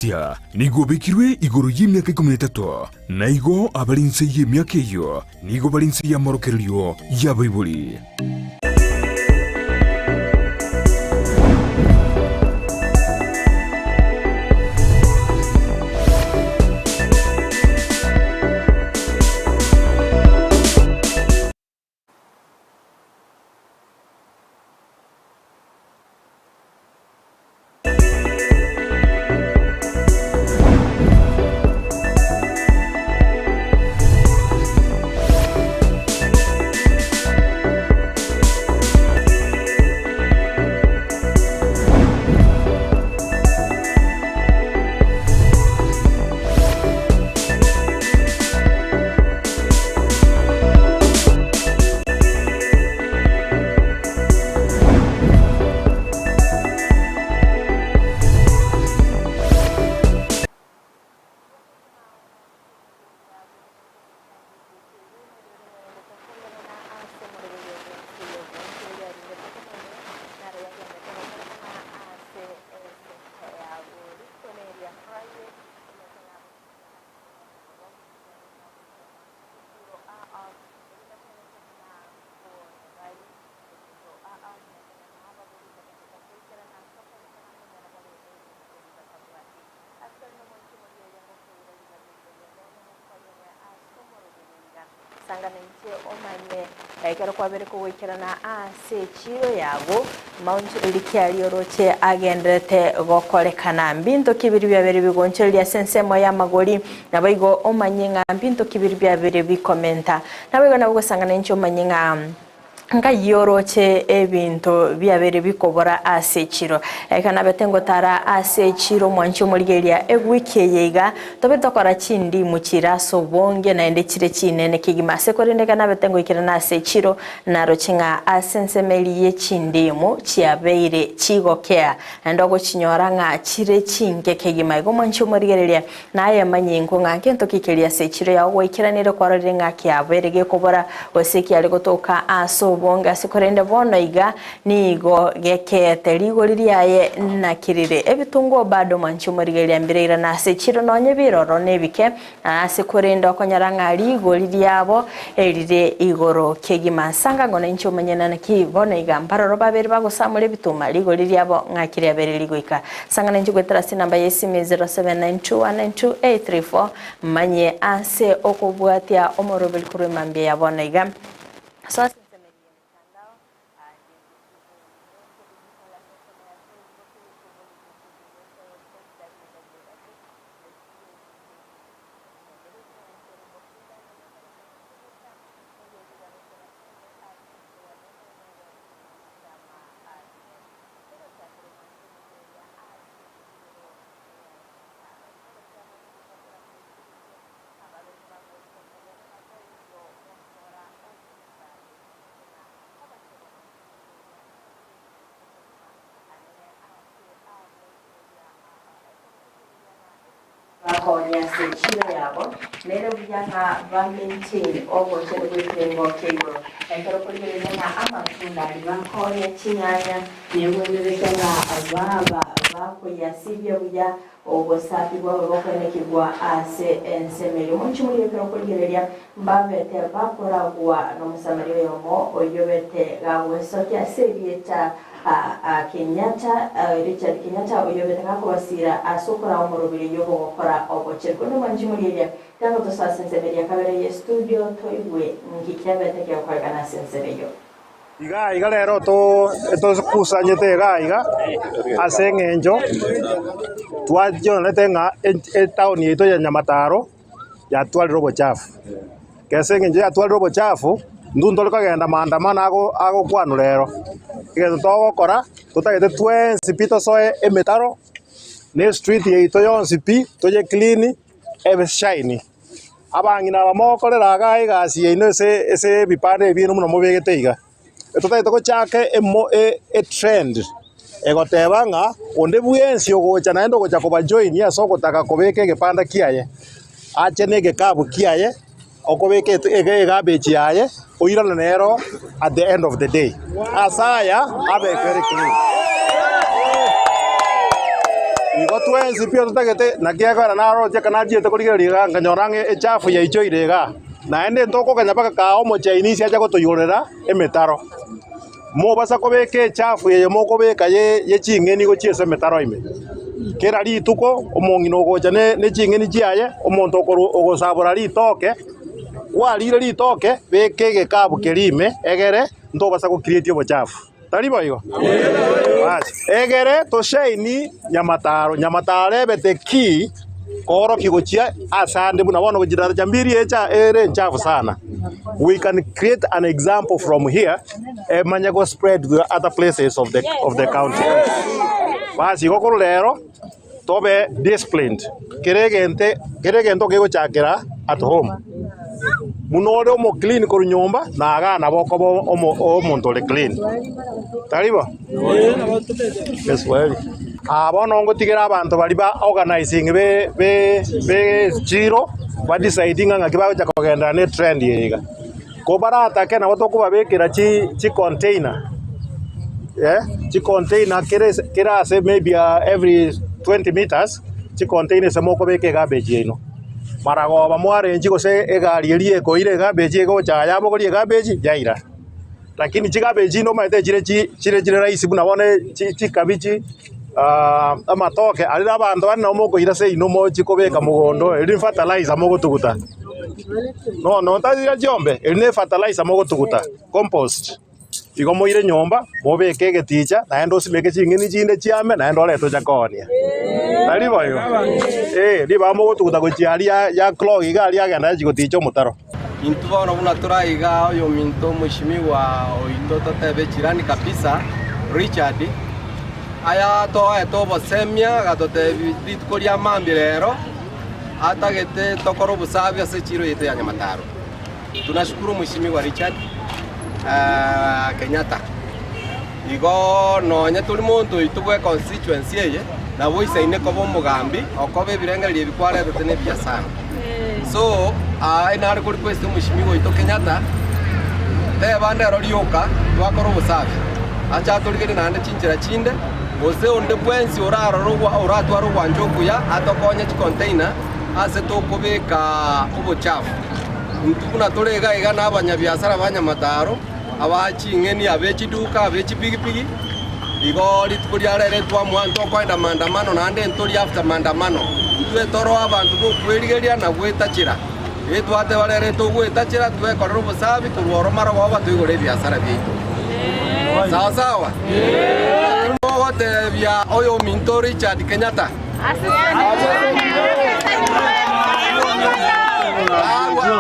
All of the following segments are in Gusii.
Tia nigo obekirwe igoro y'emiaka 13, na igo abare inse y'emiaka eyio nigo bare inse y'amorokererio y'abaibori. Sangana inche omanye ekero kwabere kogoikerana ase echiro yago, maonchoreria ki aria oroche agenderete gokorekana. Mbinto ki biria biabere bigoonchoreria ase ensemo y'amagori, naboigo omanye ng'a mbinto ki biria biabere bikomenta. Naboigo nabo gosangana inche omanye ng'a Nkai oroche ebinto biabeire bikobora ase echiro. Ekero nabete ngotara ase echiro omwanchi omorigereria ewiki eye iga, tobe tokora chindimu chire ase obonge naende chire chinene kegima. Ase korende ekero nabete ngoikerana ase echiro, naroche ng'a ase ensemo eria ye chindimu chiabeire chigokea, naende ogochinyora ng'a chire chinke kegima. Igo omwanchi omorigereria, Naye manye inkwo ng'a ngento ki keria ase echiro yao gwaikeranire kwarorire ng'a kiabeire gekobora, gose kiare gotoka ase obonge ase korende bono iga nigo gekeete rigori riaye naki rire. Ebitunguo bado mwanche omorigereria mbireirane ase echiro nonye biroro nebike ase korende okonyora ng'a rigori riabo erire igoro kegima. Nsanga ng'o nainche omonyene naki bono iga mbaroro babere bagosamora ebituma rigori riabo ng'aki riabeire rigoika. Sang'ana inche goetera ase enamba y'esimi 0792192834 manye ase okobwatia omoroberi korwa emambia ya bono iga. Soa ase ensemo eye y'emetandao Bakonya ase echiro yabo, nere buya ng'a ba maintain obochenu bw'ekerengo kia igoro. Ekero okorigereria ng'a amatunda aria bakonya chinyanya, Negwenerete ng'a baba bakoyasibia buya obosafi bwabo bokoenekigwa ase ensemo eria. Omonche moria ekero okorigereria mbabete bakoragwa n'Omosamaria oyomo oyobete gagwesokia ase erieta Kenyatta, Richard Kenyatta oyobete gakobasira ase okoraa omoroberi oyio bw'ogokora obochenu. Korende omwanchi moria eria tagotosoa ase ensemo eria kabere ye studio toigwe nki kiabete kegokorekana ase ensemo eyio. Iga iga rero tokusanyete iga iga ase eng'encho twachionete ng'a etown yaito ya Nyamataro yatwarire obochafu. Ase eng'encho yatwarire obochafu, intwe ntore kogenda maandamano agokwanwa rero. Egento togokora, totagete twensi pi tosoe emetaro, na estreet yaito yonsi pi, toye clean ebe shiny. Abang'ina aba mogokorera igaa egasi yaino ase ase ebipande ebi biaino buna mobegete iga, totagete gochaka emo etrend egoteba ng'a onde bwensi ogocha naende ogocha kobajoin ase ogotaka kobeka egepanda kiaye, ache na egekabu kiaye, okobeka egarbage yaye, oirane nero at the end of the day. Ase aya abe very clean. Igo twensi pi totagete, naki ekero naroche ekero nachiete korigereria igaa nkanyora ng'a echafu yaichoire igaa. Naende ntokoganya mpaka kaa omochainisi ache gotoigorera emetaro. Mobasa kobeka echafu eye mokobeka ye ye ching'eni gochia ase emetaro ime. Kera rituko omong'ina ogocha ne ne ching'eni chiaye, omonto okoru ogosabora ritoke, kwarire ritoke, beka egekabu keria ime egere ntobasa go create obochafu. Tari boigo? Basi, egere toshaini nyamataro, nyamataro ebete ki koorokia gochia asande buna bono gochia daraja mbili echa ere enchafu sana. We can create an example from here emanye go spread to the other places of the, of the county. Basi igo korwa rero tobe disciplined kera egente kera egento kegochakera at home. Buna ore omo clean korwa nyomba na igaa nabo okoba omo omonto ore clean. Tari bo? Eswahili. Aa bono ngotigere abanto baria ba organizing be be be echiro ba decide ng'a ng'aki bagocha kogenderera ne etrend eye iga. Ko baratake nabo tokobabekera chi chicontainer eh, chicontainer kera ase kera ase maybe every 20 meters, chicontainer ase mokobeka egarbage yaino. Maragoba mwarenchi gose egari eria ekoira egarbage egocha yabogoria egarbage yaira. Lakini chicabbage chinde omanyete chire chi chire chire rahisi buna bono chi chikabichi amatoke aria na abanto bande nabo mokoira seino mochie kobeka mogondo eri ni fertilizer mogotuguta. Bono notari chiombe eri ne fertilizer mogotuguta compost. Igo moire nyomba mobeke egeticha naende osimeke ching'eni chinde chiame naende orete ocha koonia. Tari boigo? Eh, ribaga mogotuguta gochia aria ya clog iga aria agenda achie goticha omotaro. Intwe bono buna tore aiga oyominto omweshimiwa oito totebe chirani kabisa, Richard, aya toete obosemia agatotebia rituko ria mambia rero atagete tokore obosabi ase echiro yaito ya Nyamataro. Tunashukuru mweshimiwa Richard Kenyatta. Igo nonye tori monto oito bwe constituency eye, nabo oisaine koba omogambi okoba ebirengererio ebi kwaretete nebiya sana. So aa nare ko request omweshimiwa oito Kenyatta, teba ndero rioka twakora obosafi, ache atorigerie naende chinchera chinde, gose onde bwensi orarore oratware ogwancha okuya atokonye chicontainer ase tokobeka obochafu. Intwe buna tore iga iga na abanyabiasara ba Nyamataro, aba ching'eni, abe chiduka, abe chipigipigi, igo rituko ria rero twamoa ntokoenda maandamano naende ntori after maandamano. Intwe toro abanto bokwerigeria na gwetachera. Etwateba rero togoetachera twekorere obosabi korwa oro marogoba toigore ebiasara biaito. Sawa sawa? Naki mogotebia oyominto Richard Kenyatta?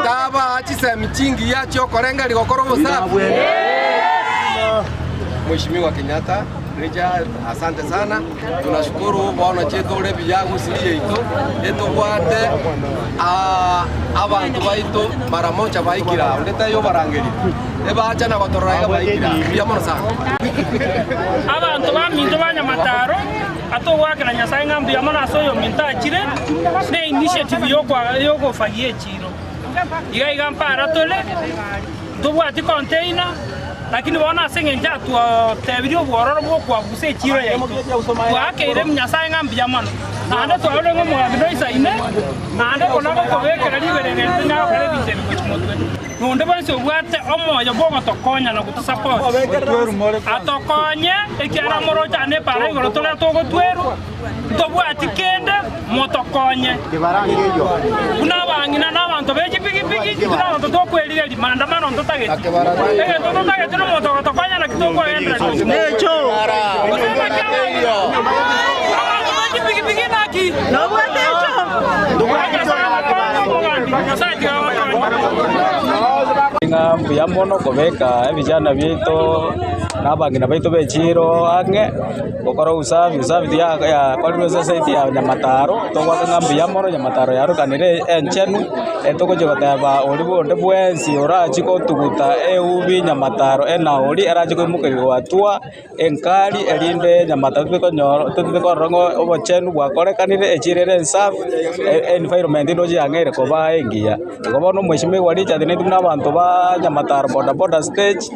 Tabaa chisemi chingiya chi'okorengereria gokora obosafi. Mheshimiwa Kenyatta Richard, asante sana, tunashukuru bono chietore buya gusii yaito etobwate abanto baito mara moja baikire aa onde taiyo obarangeria ebacha na gotorora iga baikire aa mbuya mono sana. Abanto baminto ba Nyamataro. Atogoakera Nyasae ng'a mbuya mono ase oyominto achire ne initiative y'ogofagia echiiro. Iga iga mpara tore, ntobwati container, lakini bono ase eng'encho atwotebirie obwororo bw'okoabusa echiiro yaito, twaakeire Nyasae ng'a mbuya mono. Naende twarorire ng'a omogambi noisaine, naende kona gokobekera riberera eri tonyare gokora ebinto ebi gochia motwe. Nonde bwensi obwate omoyo bw'ogotokonya na gotosapoti, atokonye, ekiagera amoroche ane epaara igoro tore togotwerwa, ntobwati kende, motokonye. Buna abang'ina na abanto be chipigipigi, intwe nabanto tokwerigeria, maandamano ntotageti. Egento totageti nomonto ogotokonya naki tokogenderera gochia. Gose naki abang'ina, abanto be chipigipigi naki? Nyasae abakonye omogambi, Nyasae tiga abakonye. Ng'a mbuya mono kobeka ebichana biaito na abang'ina baito be chiiro ang'e, gokora usafi, usafi tiga yakorirwe ase eside ya nyamataro, togoaka ng'a mbuya mono nyamataro yarokanire enchenu, etogochia goteba oria bonde bwensi orachie gotuguta eubi nyamataro enaori erache koimokerigwa goatua. Enkari, erinde enyama totibwe korora ng'a obochenu bwakorekanire, echiro ere ensafi, environment ndoche yang'eire koba engiya. Igo bono omweshimiwa Richard naintwe buna abanto ba Nyamataro bodaboda stage.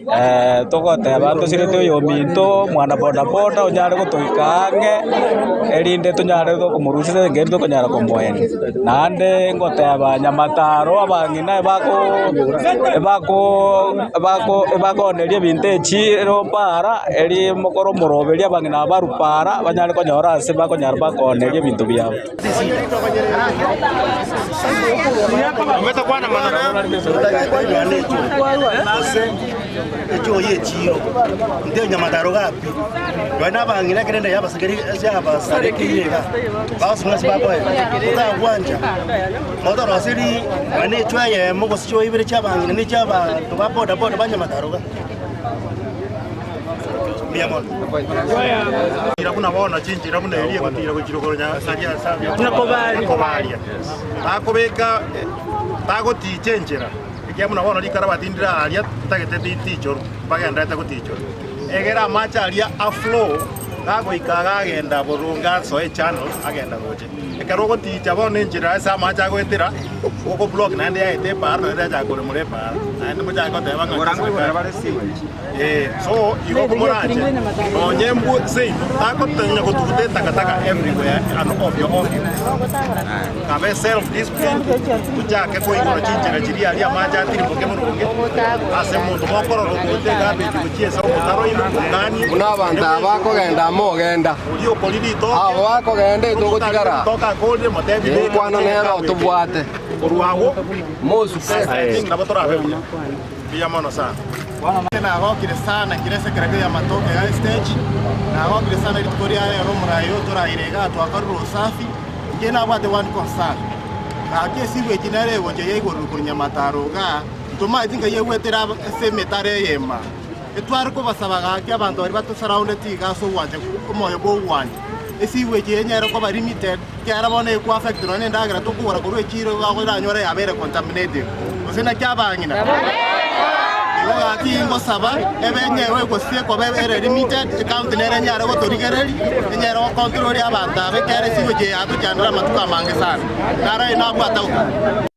Togoteba ntosirete oyominto omwana bodaboda onyare gotoika ang'e, erinde tonyare gokomorusia ase engaki tokonyara komoenia. Naende ngoteba nyamataro abang'ina ebako ebako ebako ebakooneria ebinto echiro para, eri mokore omoroberio abang'ina aba barwe para, banyare konyora ase bakonyara bakooneria ebinto biabo. Buna bono chinchera buna eria egotira gochia rogoro Nyakobaria. Bakobeka bagoticha enchera, ekiagera buna bono rikara batindire aaria ntagete tintichorwa, mbagendererete gotichorwa. Egere amache aria aflow gagoika iga agenda boronge asoe echannel agenda roche. Ekero ogoticha bono enchera ase amache agoetera, okoblock naende yaeta epaara naende yachaka koremora epaara, naende mochake goteba ng'a Ee, so igo komoranche nonye mbwe seino tagotonya gotuguta etakataka everywhere and ovyo ovyo. Kabe self discipline tochake koigora chinchera chiria aria amache atirimboke boronge ase omonto mokorora ogoeta egarbage gochia ase omotaro ime okanie Buna abanto aba bakogenda amo ogenda, oria okori ritoke abo bakogenda etogotigara, ritoke akorire motebi beka ekwano nero tobwate. Korwa agwo Mosuke. I think nabo torabe buya. Mbuya mono sana. Nagokire sana nkire ase ekerego y'amatoke iga estage, nagokire sana rituko ria rero omorai oyo toraire igaa twakorire usafi, inche nabwate one concern, gaki esimu eki nere egocha yaigorerwa korwa Nyamataro igaa, ntomaeti nkai egwetera aba ase emetaro eyemo aa. Etware kobasaba gaki abanto baria batosurroundeti iga ase ogwancha omoyo bwa ogwancha, esimu eki enyare koba limited, ekiagera bono ekwa affect nonya na endagera tokogora korwa echiro iga oranyore yabeire contaminated. Gose naki abang'ina? Igo gaki ingosaba ebe enyewe gose koba ere limited, ecounty nere enyare gotorigereria, enyare gocontrol abanto aba ekiagera esigo eye yatochandire amatuko amange sana. Naro aye nabwate agwo.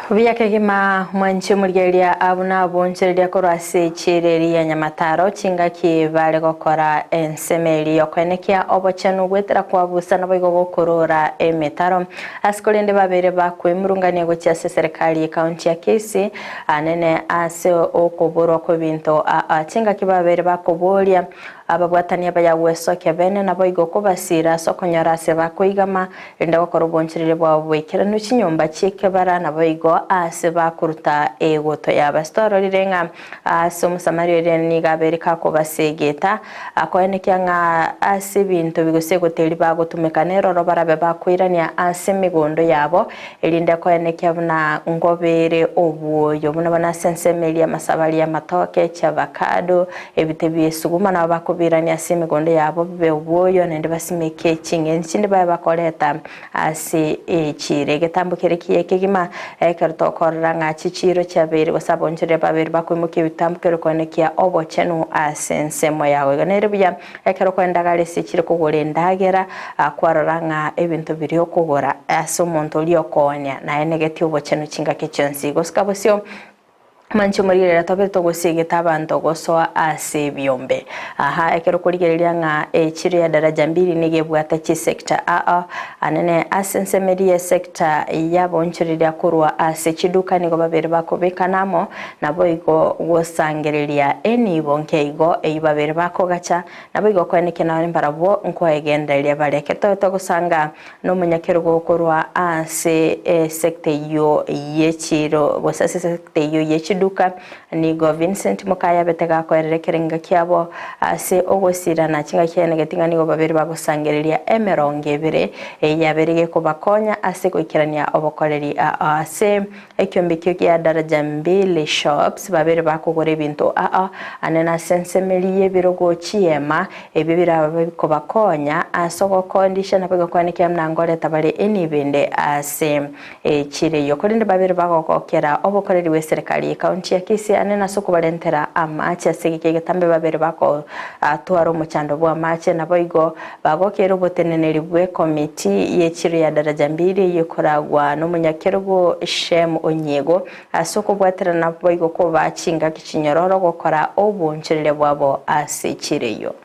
Buya kegima mwanche omorigereria abwo nabonchereria korwa ase echiiro eria ya Nyamataro, chingaki bare gokora ensemo eria y'okoenekia obochenu goetera kwabusa naboigo gokorora emetaro. Ase korende babeire bakwemurungania gochia ase eserekari y'ecounty ya Kisii anene ase okoborwa kw'ebinto aa chingaki babeire bakoboria Ababwatani abaya gwesokia bene naboigo okobasiira ase okonyora ase bakoigama, erinde gokora obonchoreria bwabo boikeranu chinyomba chi'ekebara, naboigo aase bakoruta egoto y'abasi. Twarorire ng'a ase Omosamaria oria nigo abeire kakobasegeta, akoenekia ng'a ase ebinto bi gose egoto eria bagotumeka neroro barabe bakoirania ase emegondo yabo, erinde koenekia buna ngobeere obwoyo buna bono ase ensemo eria amasabari y'amatoke, chiavacado, Ebite bi'esuguma nabo bakobirania ase emegondo yabo bibe obwoyo, naende basimeke ching'eni chinde babe bakoreta ase echiiro. Egetambo keria kiya ekegima, ekero tokorora ng'a chichiiro chiabeire gose abonchoreria babeire bakoimokia ebitambo keria koenekia obochenu ase ensemo yao. Igo nere buya ekero okoendagara ase echiiro kogora endagera, kwarora ng'a ebinto biria okogora ase omonto oria okoonia naye negetie obochenu chingaki chionsi. Gosika bosio. Manche omorigereria tobe togosiegete abanto gosoa ase ebiombe. Aha ekero okorigereria ng'a echiro ya Daraja Mbili nigo ebwate chisector aa anene ase ensemo eria y'esector y'abaonchoreria korwa ase chiduka nigo babere bakobekana amo naboigo gosangereria enibo nkeigo eyio babere bakogacha naboigo koenekia nonye mbarabwo nkoegendereria bare. Ekero tobe togosanga Nomonyakerogo korwa ase esecta eyio ye chiiro gose ase esecta eyio ye chiduka, nigo Vincent Mokaya abete gakoerera ekerengo kiabo ase ogosirana chingaki chiaenegeti ng'a nigo babere bagosangereria emerongo ebere eye yabere gekobakonya ase goikerania obokoreri ase ekiombe ekio gia Daraja Mbili Shops babere bakogora ebinto aa anene ase ensemeri y'ebirogo chiema Ebio birabe bikobakonya ase ogokondisha na bigokwanekia buna ngoreta bare enibende ase echira eyio. Korende babere bagogokera obokoreri bw'eserekari ye county. ekaunti ya Kisii ane ase okobarentera amache ase egeka egetambe babere bakotwara omochando bw'amache naboigo bagokeire oboteneneri bw'ekomiti y'echiro ya Daraja Mbili eyio ekoragwa nomonyakerogo Shem Onyiego ase okobwaterana boigo kobaa chingaki chinyororo gokora obonchoreria bwabo ase echiro eyio.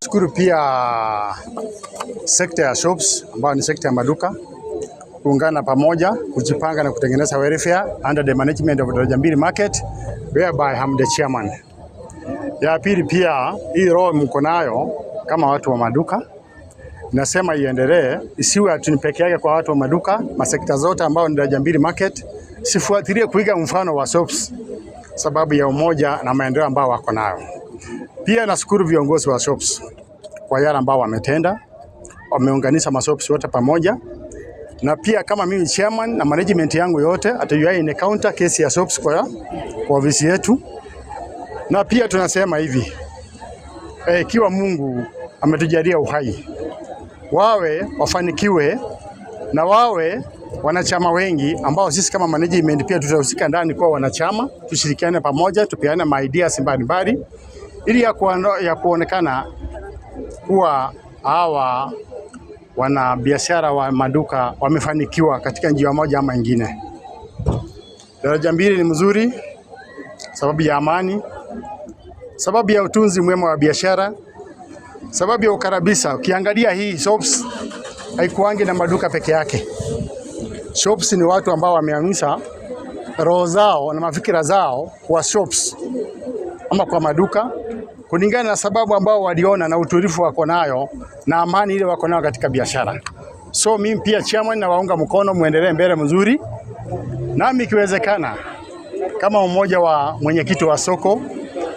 Shukuru pia sekta ya shops ambayo ni sekta ya maduka kuungana pamoja kujipanga na kutengeneza welfare under the management of Daraja Mbili Market whereby I'm the chairman. Ya pili pia hii roho mko nayo kama watu wa maduka nasema iendelee, isiwe ati ni peke yake kwa watu wa maduka, masekta zote ambao ni Daraja Mbili Market sifuatilie kuiga mfano wa shops sababu ya umoja na maendeleo ambao wako nayo. Pia nashukuru viongozi wa shops kwa yale ambao wametenda, wameunganisha mashops wote pamoja, na pia kama mimi chairman na management yangu yote hatujai encounter kesi ya shops kwa, kwa ofisi yetu, na pia tunasema hivi ikiwa Mungu ametujalia uhai, wawe wafanikiwe na wawe wanachama wengi ambao sisi kama management pia tutahusika ndani kwa wanachama, tushirikiane pamoja, tupeane ma ideas mbalimbali ili ya, kuano, ya kuonekana kuwa hawa wana biashara wa maduka wamefanikiwa katika njia moja ama ingine. Daraja mbili ni mzuri sababu ya amani, sababu ya utunzi mwema wa biashara, sababu ya ukarabisa. Ukiangalia hii shops haikuangi na maduka peke yake. Shops ni watu ambao wameamisha roho zao na mafikira zao kwa shops ama kwa maduka kulingana na sababu ambao waliona na utulivu wako nayo na amani ile wako nayo katika biashara. So mimi pia chairman na waunga mkono, muendelee mbele mzuri, nami ikiwezekana kama mmoja wa mwenyekiti wa soko,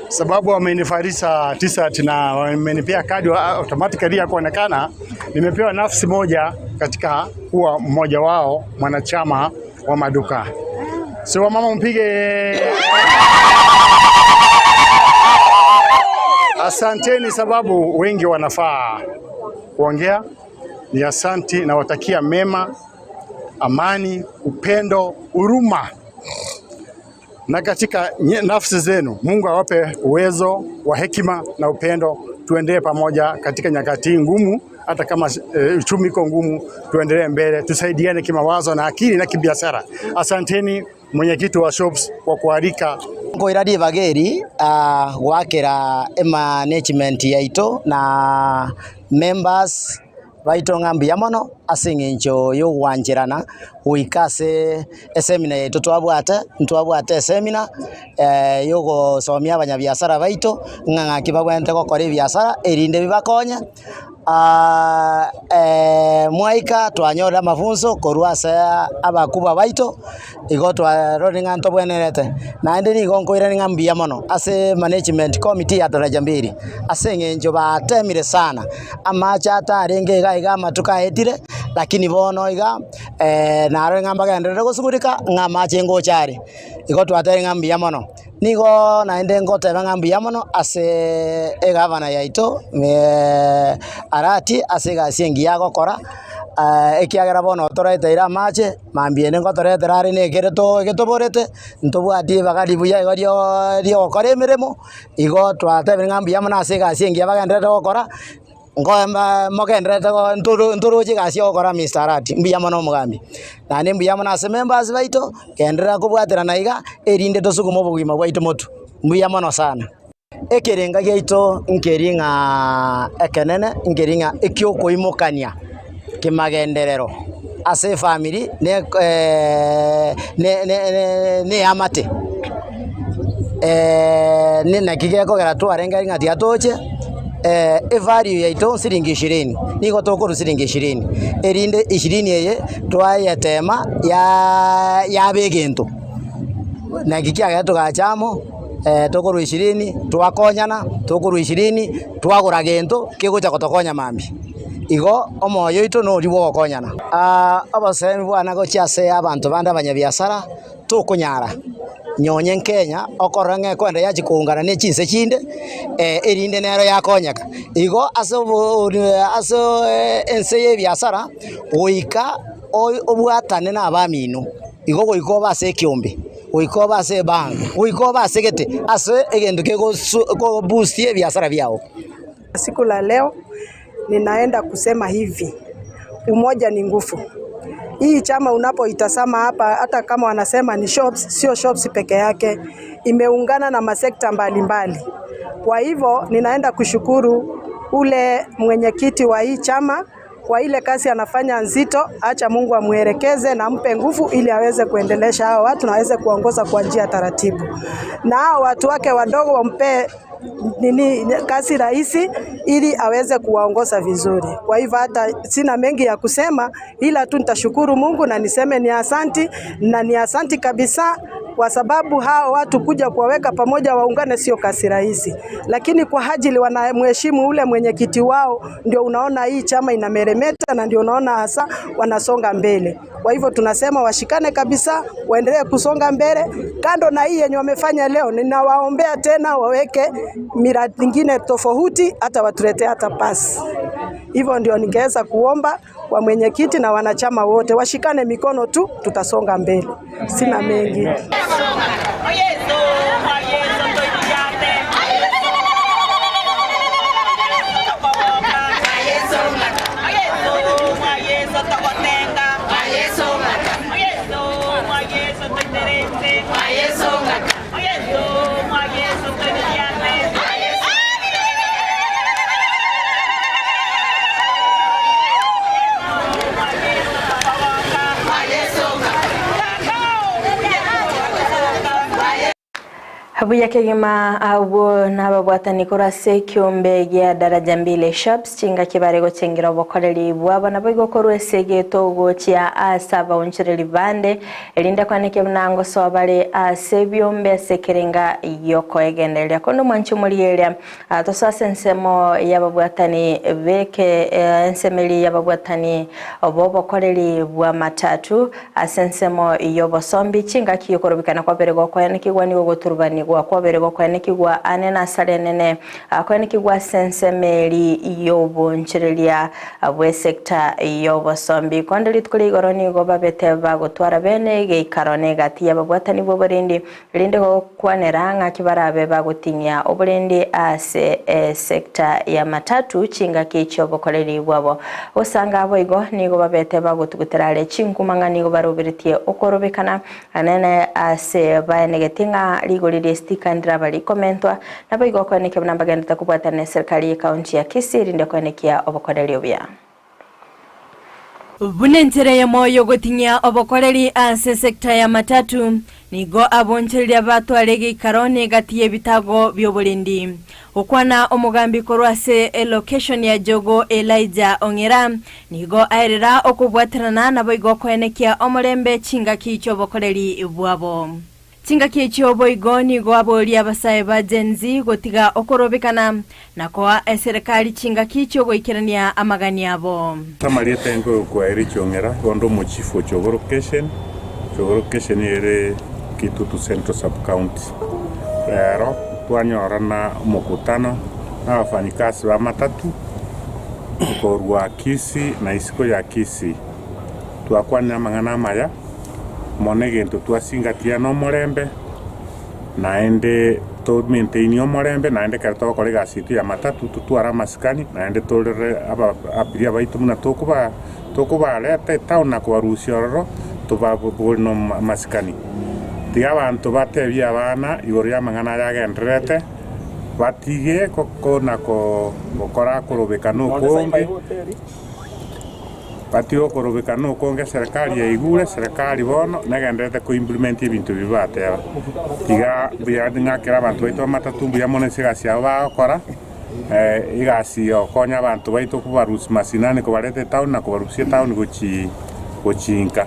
sababu wamenifarisha t-shirt na wamenipea kadi automatically ya kuonekana nimepewa nafsi moja katika kuwa mmoja wao mwanachama wa maduka. So wamama mpige Asanteni, sababu wengi wanafaa kuongea. Ni asanti, nawatakia mema, amani, upendo, huruma na katika nafsi zenu Mungu awape uwezo wa hekima na upendo, tuendelee pamoja katika nyakati ngumu, hata kama uchumi iko ngumu, tuendelee mbele, tusaidiane kimawazo na akili na kibiashara. Asanteni mwenyekiti wa shops kwa kualika Nkoira ribageri uh, gwakira management yaito na members baito ng'a mbuya mono ase eng'encho ya ogwancherana goika ase eseminar yaito twabwate, ntwabwate eseminar ya ogosomia abanyabiasara baito ng'a ng'aki babwenerete gokora ebiasara erinde bibakonye mwaika twanyorire amafunso korwa ase abakubwa baito, igo twarorire ng'a ntobwenerete. Naende nigo nkoirania ng'a mbuya mono ase management committee ya Daraja Mbili, ase eng'encho batemire sana, amache atarenge iga iga amatuko aetire, lakini bono iga narorire ng'a mbagenderere gosugurika ng'a amache ngocha are, igo twatebire ng'a mbuya mono. Nigo naende ngoteba ng'a mbuya mono ase egavana yaito Arati ase egasi engiya agokora, ekiagera bono otoreteire amache, mambia ende ngotoretera are na ekere getoborete, ntobwati ribaga ribuya igo riogokora emeremo, igo twatebire ng'a mbuya mono ase egasi engiya bagendererete gokora. Nkoemba mogendererete ntoroche egasi ya ogokora Mister Arati, mbuya mono omogambi. Naende mbuya mono ase members baito, genderera kobwaterana iga, erinde tosukume obogima bwaito motwe. Mbuya mono sana. Ekerenga giaito nkeri ng'a ekenene, nkeri ng'a ekiokoimokania kemagenderero ase efamiri ne ne eamate. Naki gekogera twarenge ng'a tiga toche evalue yaito siringi ishirini, nigo tokorwa siringi ishirini, erinde ishirini eye twayetema yaba egento. Naki kiagera togacha amo, tokorwa ishirini twakonyana, tokorwa ishirini twagora gento kegocha gotokonya mambia. Igo omoyo oito noria bwa ogokonyana. Obosemi bwane gochia ase abanto bande abanyabiasara, tokonyara. Nonye Kenya okorora ng'a ekoenda yachia koungana ne chinse chinde erinde nero yakonyeka. Igo ase obo ase ense ya ebiasara goika obwatane na abamino, igo goika obe ase ekeombe, goika obe ase ebank, goika obe ase gete ase egento kegosu koboost ebiasara biago. Siku la leo ninaenda kusema hivi, umoja ni nguvu. Hii chama unapoitazama hapa, hata kama wanasema ni shops, sio shops peke yake, imeungana na masekta mbalimbali. Kwa hivyo ninaenda kushukuru ule mwenyekiti wa hii chama kwa ile kazi anafanya nzito. Acha Mungu amwelekeze na ampe nguvu ili aweze kuendelesha hao watu na aweze kuongoza kwa njia taratibu, na hao watu wake wadogo wampe nini kazi rahisi ili aweze kuwaongoza vizuri. Kwa hivyo hata sina mengi ya kusema, ila tu nitashukuru Mungu na niseme ni asanti na ni asanti kabisa, kwa sababu hao watu kuja kuwaweka pamoja waungane sio kazi rahisi, lakini kwa ajili wanamheshimu ule mwenyekiti wao, ndio unaona hii chama inameremeta na ndio unaona hasa wanasonga mbele. Kwa hivyo tunasema washikane kabisa, waendelee kusonga mbele. Kando na hii yenye wamefanya leo, ninawaombea tena waweke miradi mingine tofauti, hata watuletee hata pasi. Hivyo ndio ningeweza kuomba kwa mwenyekiti na wanachama wote washikane mikono tu, tutasonga mbele. Sina mengi. Buya kegima abwo nababwatani korwa ase ekiombe gia Daraja Mbili Shops chingaki bare gochengera obokoreri bwabo nabo igo korwa ase egeto gochia ase abaonchereri bande erinde kwaneke buna ngosoa bare ase ebiombe ase ekerenga yokoegendereria kondo mwanchi omorieria tosoa ase ensemo yababwatani beke ensemeri yababwatani obo obokoreri bwa matatu ase ensemo yobosombi chingaki yokorobikana kwabere gokoenekigwa nigo goturubanigwa kwabere gokoenekigwa ane na asare enene koenekigwa ase ensemeri yobonchereria bwe sector yobosombi konde rituko ria igoro nigo babete bagotwara bene geikaro na egati yababwatani bwa oborendi erinde gokwanera ng'aki barabe bagoting'ia oborendi ase esector ya matatu chingaki chiobokoreri bwabo gosanga abo igo nigo babete bagotugutera are chinkuma ng'a nigo baroberetie okorobekana anene ase baenegeti ng'a rigori ria estika ndiraba rikomentwa nabo igo okoenekia buna mbagendete kobwatana na eserikari ye county ya Kisii erinde koenekia obokoreri obuya. Buna enchera eyemo y'ogoting'ia obokoreri ase esecta ya matatu, nigo abonchoreria batware egeikaro na egati y'ebitago bi'oborendi. Gokwana omogambi korwa ase elocation ya Jogoo Elijah Ong'era, nigo aerera okobwaterana naboigo koenekia omorembe chingaki chi'obokoreri bwabo. Chingaki echio boigo nigo aboria abasae ba Gen Z gotiga okorobekana na koa eserekari chingaki chi'ogoikerania amagani abo. Amarieta enkoyo ere Chiong'era, bondo omochifu o Jogoo Location, Jogoo Location ere Kitutu Central Sub-County. Rero twanyorana omokutano na abafanyikazi ba matatu korwa Kisii na isiko ya Kisii. Twakwanire amang'ana amaya mono egento twasingatia nomorembe, naende to maintain omorembe, naende ekero togokora egasi yaito ya matatu totware amasikani, naende torere aba abiria baito buna tokoba tokobareta etown na kobarusia ororo, tobabori na amasikani. Tiga abanto batebie abana igoro ya amang'ana aya agendererete, batige kona gokora korobekana okonge. Batige okorobekana okonge eserekari yaigure, eserekari bono negendererete ko implement ebinto ebi bateba. Tiga mbuya ng'akere abanto baito b'amatatu mbuya mono ase egasi yabo bagokora, egasi ya gokonya abanto baito kobarusia mashinani kobareta etown na kobarusia etown gochi gochi nka.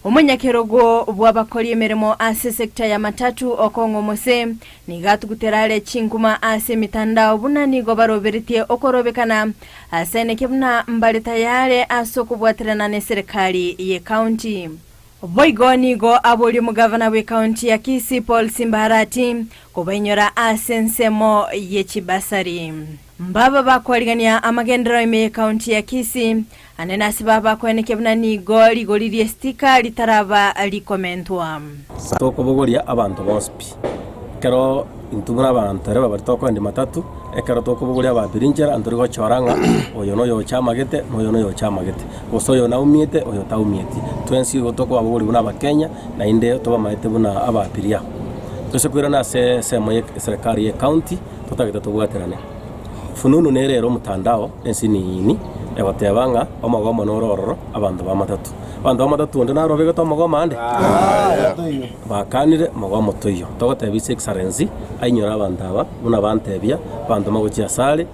Omonyakerogo bw'abakori emeremo ase sector ya matatu okong'a omose, nigo atugutera are chinkuma ase emitandao buna nigo baroberetie okorobekana ase eneke buna mbare tayare ase okobwaterana neserekari ye county. Boigo nigo aborie omogavana bw'ekaunti ya Kisii Paul Simbaharati kobainyora ase ensemo ye chibasari. Mbaba bakwarigania amagenderero ime y'ekaunti ya Kisii, ande nase baba bakoenekia buna nigo rigori ri'esitika ritaraba rikomentwa. Tokobogoria abanto bonsi pi. Ekero intwe buna abanto ere babere tokoenda matatu, ekero tokobogoria ababiri inchera ntori gochora ng'a oyo noyo ochamagete na oyo noyo ochamagete, gose oyo naumiete oyo taumieti. Twensi igo tokobabogoria buna abakenya naende tobamaete buna ababiria. Tose koirana ase ensemo ya eserekari ya ecounty, totagete tobwaterane. Fununu nere ere omotandao ensinini egoteba ng'a omogomo nore ororo abanto ba matatu. Abanto ba matatu onde naro obegete omogomo ande? Bakanire mogomo toiyo. Togotebia His Excellency ainyore abanto aba buna bantebia, abanto mogochia asare,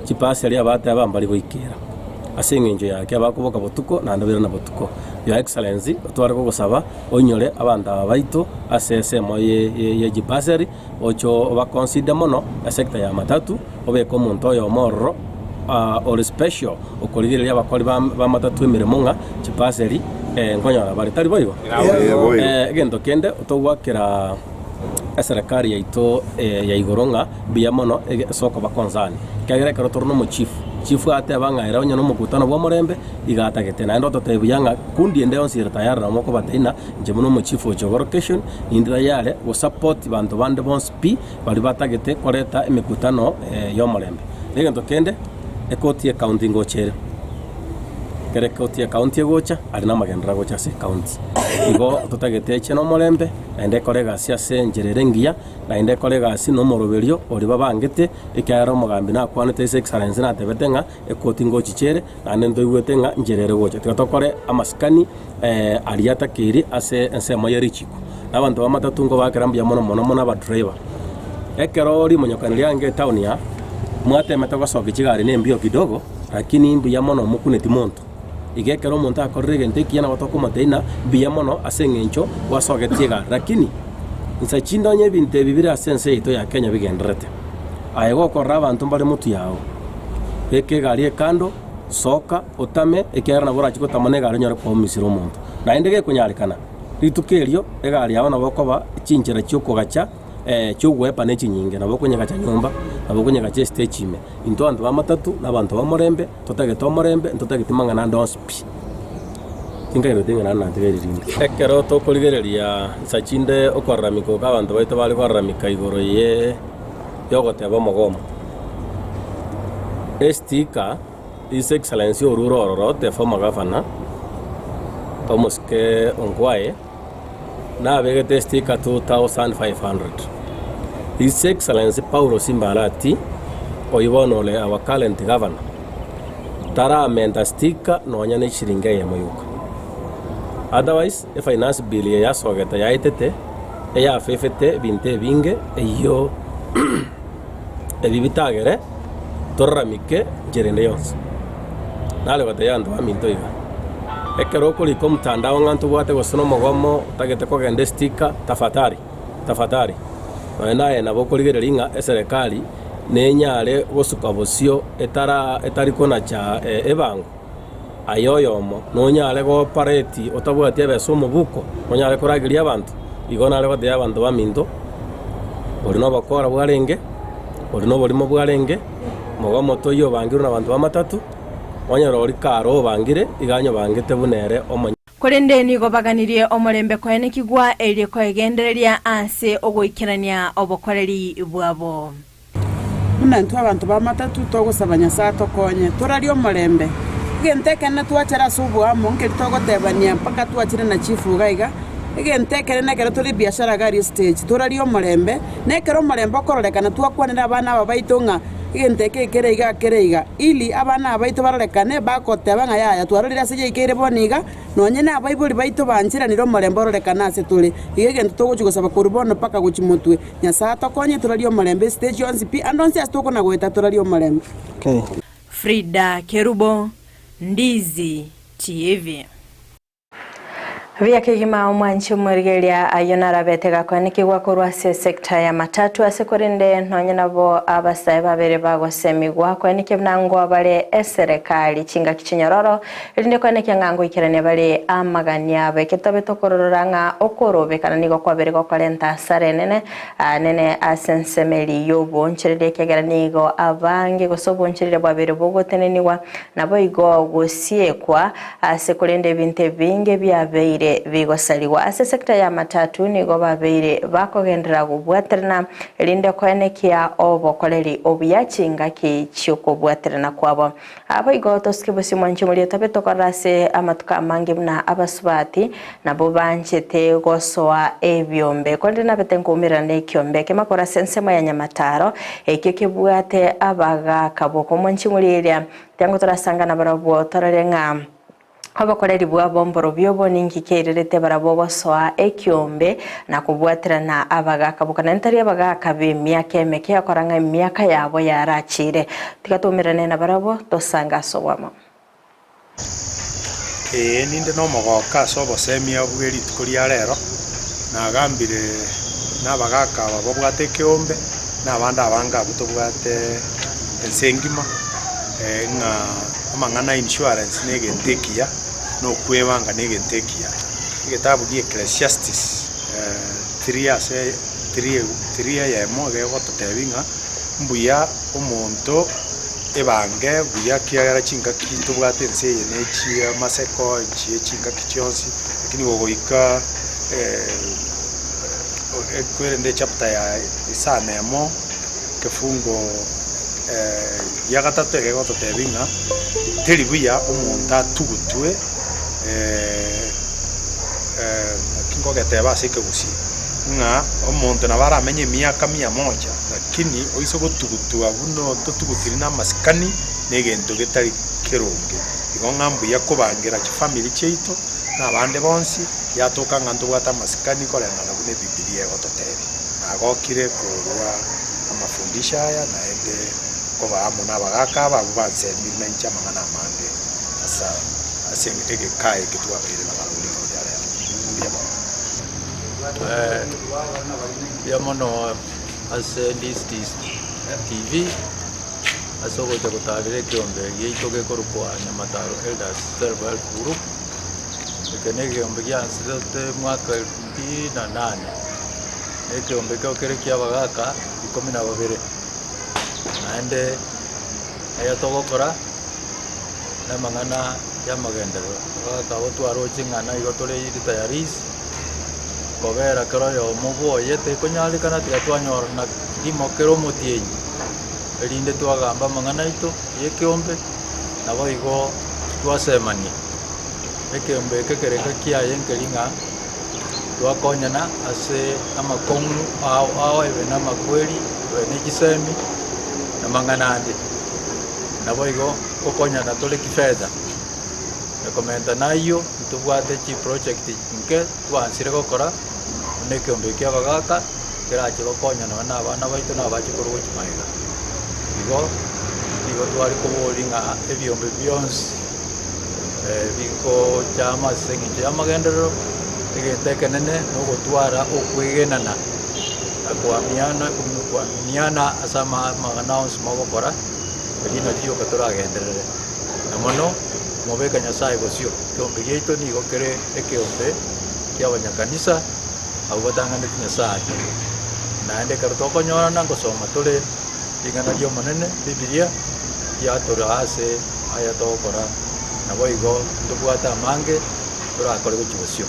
chipasi aria abateba mbari goikera. Ase eng'encho yake abakoboka botuko naende bairana botuko. Your Excellency otware gogosaba oinyore abanto aba baito ase esemo ye chibasari oche obaconsider mono esector ya matatu, obeke omonto oyomo ororo ore special okorigereria abakori ba matatu emeremo ng'a chibasari nkonyora bare, tari boigo? Egento kende togoakera eserekari yaito ya igoro ng'a mbuya mono ase okoba concern, ekiagera ekero tore na omochief, chief ateba ng'a ere onye na omokutano bwa omorembe iga atagete, naende ototebia buya ng'a kundi ende yonsi ere tayari nabo mokobateina inche buna omochief oche ogo location ninde tayare gosupport banto bande bonsi pi baria batagete koreta emekutano y'omorembe. Na egento kende, ekoti y'ecounty ngocha ere. Ekero ekoti y'ecounty egocha, aria namagenderero agocha ase ecounty. Igo totagete eche nomorembe, naende ekore egasi ase enchera ere engiya, naende ekore egasi nomoroberio oria babangete, ekiagera omogambi nakwanete His Excellency natebete ng'a ekoti ngochicha ere, naende ntoigwete ng'a nchera ere gocha. Tiga tokore amasikani aria atakeire ase ensemo ye richiko. Na abanto b'amatatu nkobakera mbuya mono mono mono abadriver. Ekero rimonyokani riange etown aa, mwatemete gosokia chigari na embio kidogo, lakini mbuya mono mokuneti monto. Iga ekero omonto akorire egento ekiya nabo tokomotebia ng'a mbuya mono ase eng'encho gwasogetie egari. Lakini insa chinde onye ebinto ebi bire ase ense yaito ya Kenya bigendererete, aye gokorora abanto mbare motwe yao, beka egari ekando, soka otame ekiagera nabo orachie gotama na egari onyore kwaumisire omonto. Naende gekonyarekana, rituko erio egari yao nabo okoba chinchera chiokogacha chiogoepa ne chinyinge, nabo okonyegacha nyomba, nabo okonyegacha estage ime. Intwe abanto ba matatu na abanto b'omorembe, totagete omorembe, ntotageti mang'ana ande onsi pi. Tinkaireti ng'a naende natiga rinde. Ekero tokorigereria nsa chinde okoraramika oko abanto baito bare koraramika igoro ye yogoteba omogomo, Estika His Excellency orure ororo the former governor, omosike Ongwae, nabegete estika 2500. His Excellency Paulo Simbarati, oyio bono ore our current governor, taramenta stika nonya ne chiringi eyemo yoka. Otherwise, efinance bill eye yasogete yaetete, eyafefete ebinto ebinge, eyio ebi bitagere toraramike nchera ende yonsi. Nare gotebia abanto baminto iga, ekero okorika omotandao ng'a ntobwate gose na omogomo otagete kogenda estika, tafadhali, tafadhali, nonye naye nabo okorigereria ng'a eserekari nenyare gosuka bosio etara etari konacha ebango, aye oyomo nonyare goopareti otabwati ebesa omobuko, nonyare korageria abanto? Igo nare gotebia abanto baminto, oria nobokora bwarenge, oria noborimo bwarenge, mogomo toiyo obangirwe nabanto b'amatatu, onye rori kare obangire, iga anyobangete buna ere omonyene. Korende nigo baganirie omorembe koenekigwa erio koegendereria ase ogoikerania obokoreri bwabo. Buna intwe abanto b'amatatu togosaba Nyasae atokonye, torarie omorembe. Egento ekenene twachere ase oboamo nkeri togotebania mpaka twachire na chief iga iga, egento ekenene ekero tore ebiashara iga aria estage, torarie omorembe, na ekero omorembe okororekana twakwanera abana aba baito ng'a egento eke ekere iga kere iga, ili abana aba baito barorekane bagoteba ng'a yaya twarorire ase yaikeire bono iga, Nonye nabaibori baito bancheranire omorembe ororekane ase tore, iga egento togochia gosaba korwa bono mpaka gochia motwe, Nyasae atokonye torarie omorembe esete chionsi pi, ande onsi ase tokona goeta torarie omorembe. Frida Kerubo, Ndizi TV. Buya kegima omwanchi omorigereria ayio narabete gakoenekigwa korwa ase esecta ya matatu ase korende nonye nabo abasae babere bagosemigwa koenekia buna ngoa bare eserekari chingaki chinyororo erinde koenekia ng'a ngoikerania bare amagani abo eketobe tokororora ng'a okorobekana nigo kwabere gokorenta asara enene nene ase ensemo eria y'oboonchoreria ekiagera nigo abange gose oboonchoreria bwabere bogotenenigwa naboigo gosiekwa Ase korende ebinto ebinge biabeire bigosarigwa ase sector ya matatu nigo babeire bakogenderera gobwaterana erinde koenekia obokoreri obuya chingaki chiokobwaterana kwabo. Aboigo tosike bosio mwanche moria tobe tokorora ase amatuko amange buna abasubati nabwo banchete gosoa ebiombe korende nabete nkoumerana nekiombe ekemo korwa ase ensemo ya Nyamataro ekio kebwate abagaka boka omwanchi moria eria Tiango torasangana barabwo torore ng'a obokoreri bwabo mborobio obo ninki keirerete barabwo gosoa ekiombe na kobwaterana abagaaka boka naende tari abagaaka b'emiaka emeke ekora ng'a emiaka yabo yarachire. Tiga toumerane nabarabwo tosange ase oboamo. Ee, ninde nomogooko ase obosemia bwe rituko ria rero, nagambire nabagaaka aba babwate ekeombe, na abande abange abwo tobwate ense engima, ng'a amang'ana a insurance na egento ekiya, na okwebanga na egento ekiya. Egetabu gia Ecclesiastes 3 ase 3 3 eyemo iga egototebia ng'a mbuya omonto ebange buya ekiagera chingaki tobwate ense eye ne chiamaseko chie chingaki chionsi, lakini gogoika ekwerende echapter ya isano emo ekefungo gia gatato egegototebia ng'a teri buya omonto atugutwe naki ngogeteba ase ekegusii, ng'a omonto nabo aramenye emiaka mia moja lakini oise gotugutwa buna totugutiri na amasikani na egento getari keronge. Igo ng'a mbuya kobangera chifamiri chiaito na abande bonsi, yatoka ng'a ntobwate amasikani koreng'ana buna ebibilia egototebia. Nagokire korwa amafundisho aya naende koba amo nabagaaka aba abwo bansemire nainche amang'ana amange asa ase egeka eke twabeire nabarabwo rituko ria rero. Mbuya mono. Mbuya mono ase Ndistis TV ase ogocha gotarera ekeombe giaito gekorokwa Nyamataro Elders Self Help Group. Eke na ekeombe giansete mwaka elfu mbili na nane, na ekeombe ekio kere kia abagaka ikomi na babere, naende aya togokora na amang'ana ya amagenderero, abagaka abwo twaroche ng'a nigo tore retirees, kobera kera oyomo bwoye tekonyarekana tiga twanyorana rimo kera omotienyi, erinde twagamba amang'ana aito ya ekeombe, naboigo twasemania. Ekeombe eke kerenga kiaye nkeri ng'a twakonyana ase amakong'u ao ao ebe na amakweri, ebe ne chisemi, na amang'ana ande. Naboigo ngokonyana tore kifedha, na komenta na ayio ntobwate chiproject nke twansire gokora buna ekeombe eke abagaka kerache gokonya nonye na abana baito na abachukuru gochia magega. Igo nigo tware koboria ng'a ebiombe bionsi bigochama ase eng'encho y'amagenderero, egento ekenene na ogotwara okwegenana na koamiana koaminiana ase amang'ana onsi mogokora, erio nario rioka toragenderere. Na mono, mobeke Nyasaye bosio, ekeombe giaito nigo kere ekeombe kia abanyakanisa abwo batang'aneti Nyasaye. Naende ekero tokonyorana ngosoma tore ring'ana ri'Omonene, Bibilia, riatoraa ase aya togokora, naboigo ntobwate amange torakore gochia bosio.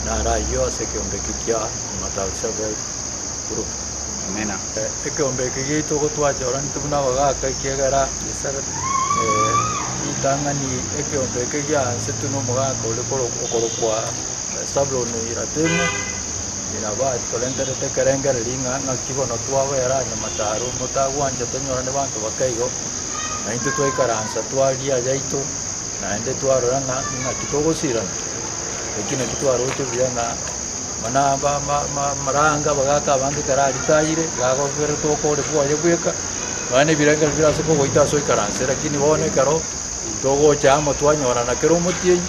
Naro ayio ase ekeombe eke kia Mathayo Self-Help Group. Amina. Ekeombe eke giaito gotwachoranete buna abagaka ekiagera ritang'ani ekeombe eke giansetwe na omogaka ore okorokwa Zabulon Iratemu, nabo atorenterete ekerengererio ng'a ng'aki bono twabera nyamataro motagwancha tonyorane banto bake igo. Na intwe twaikaransa twaria ayaito, naende twarora ng'a ng'aki togosirana. Eki nakio twaroche buya ng'a mana ba- ma- ma- maranga abagaka abange ekero aritayire, iga agobere tokore bwoye bweka, nonya na ebirengererio bire ase kogoita ase oikaranse, lakini bono ekero togocha amo twanyorana kera omotienyi,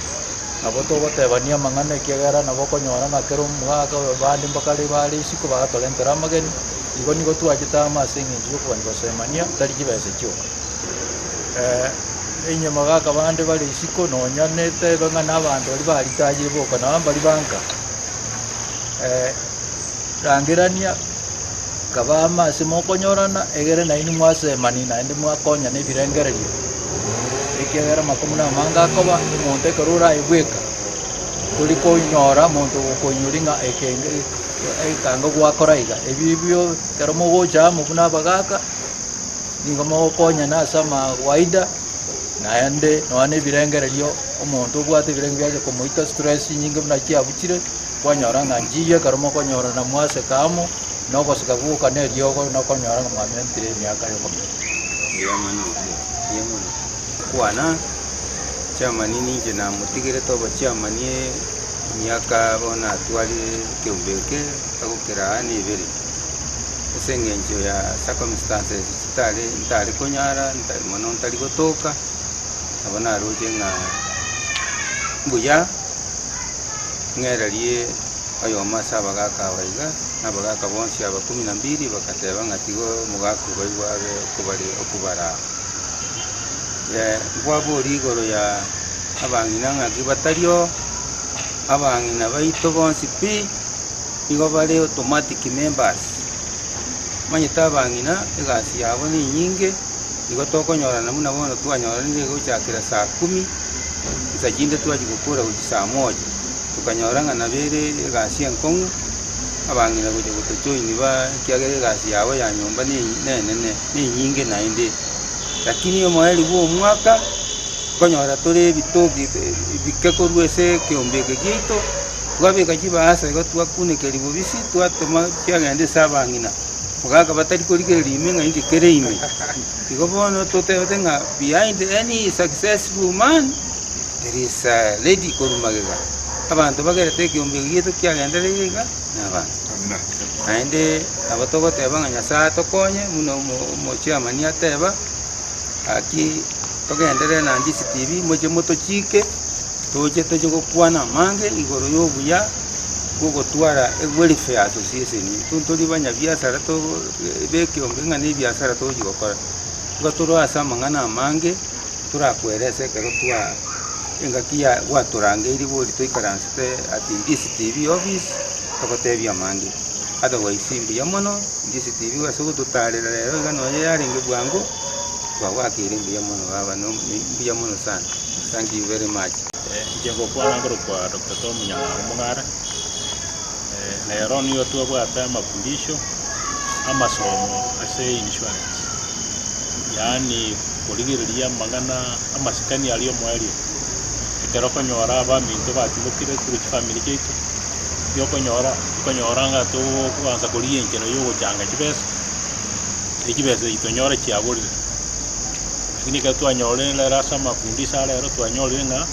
Nabo togotebania amang'ana ekiagera nabo okonyora ng'a kera omogaka abande mbakare bare isiko bagatorentera amageni, igo nigo twachete amo ase eng'encho yokogania gosemania tari chibesa chioka. Inye mogaka bande bare isiko nonya netebe ng'a na abanto baria baritayire boka nabo mbari banka, rangerania kaba amo ase mokonyorana egere nainwe mwasemani naende mwakonyana ebirengererio, ekiagera amakumu na amange akoba, omonto ekero oraebweka, tori konyora omonto ogokoinyori ng'a eke ekanga gwakora iga. Ebi ebio ekero mogocha amo buna abagaka, nigo mogokonyana ase amawaida, naende nonya na ebirengererio, omonto obwate ebirengererio biacha komoita stress chinyinge buna chiabuchire. Kwanyora ng'a nchiyo ekero mokonyorana mwaseka amo, na ogoseka gwoka na eriogo, na okonyora ng'a mwamentire emiaka y'okomenya. Mbuya mono, mbuya mono. Kwana, chairman ninche namotigerete obo chairman emiaka bono atwarire ekeombe eke agokera aa na ebere, ase eng'encho ya circumstances chitare ntare konyara ntari mono ntari gotoka, nabo naroche ng'a mbuya. Ng'ererie oyomo ase abagaaka aba iga, na abagaaka bonsi aba kumi na mbili bagateba ng'a tiga omogaka obaigwe abe okobare okobaraa. Nkwaboria igoro ya abang'ina ng'aki batari oo, abang'ina baito bonsi pi, nigo bare automatic members. Omanyete abang'ina egasi yabo nenyinge. Igo tokonyorana buna bono twanyoranire gochakera saa kumi, chinsa chinde twachia gokora gochia saa moja, tokanyora ng'a nabo ere egasi enkong'u, abang'ina gocha gotojoin ba ekiagera egasi yabo ya nyomba ne nenene, ne enyinge naende. Lakini omoerio bwa omwaka, nkonyora tore ebitoki bike korwa ase ekeombe eke giaito, twabeka chibahasa igo twakunekeria bobisi, twatoma chiagenda ase abang'ina. Mogaka batari korigereria ime ng'a inki kere ime. Igo bono totebete ng'a behind any successful man there is a lady korwa magega. Abanto bagerete ekeombe eke giaito kiagendereire iga na abanto. Naende nabo togoteba ng'a Nyasaye atokonye buna omo omochairman ateba, gaki togenderere na DCTV moche motochike, toche toche gokwana amange igoro ya obuya. bw'ogotwara ewelfare association, intwe ntori abanyabiasara to b'ekeombe ng'a na ebiasara togochi gokora, igo tore ase amang'ana amange torakwerese ekero twa engaki ya gwatorangeiri bori toikaransete at DCTV office togotebia amange. Otherwise mbuya mono DCTV ase ogototarera rero iga nonye yarenge bwango, twagoakeire mbuya mono baba no mbuya mono sana, thank you very much. Inche ngokwana nkorokwa Doctor Tom Nyang'au Omogare, rero nigo twabwate amafundisho amasomo ase insurance, yaani korigereria amang'ana amasikani aria omoerio, ekero okonyora abaminto batimokire korwa chifamiri chiaito, nigo okonyora okonyora ng'a togoansa korigia enchera ya ogochanga chibesa, na chibesa echi tonyore chiaborire. Lakini ekero twanyorire rero ase amafundisho a rero twanyorire ng'a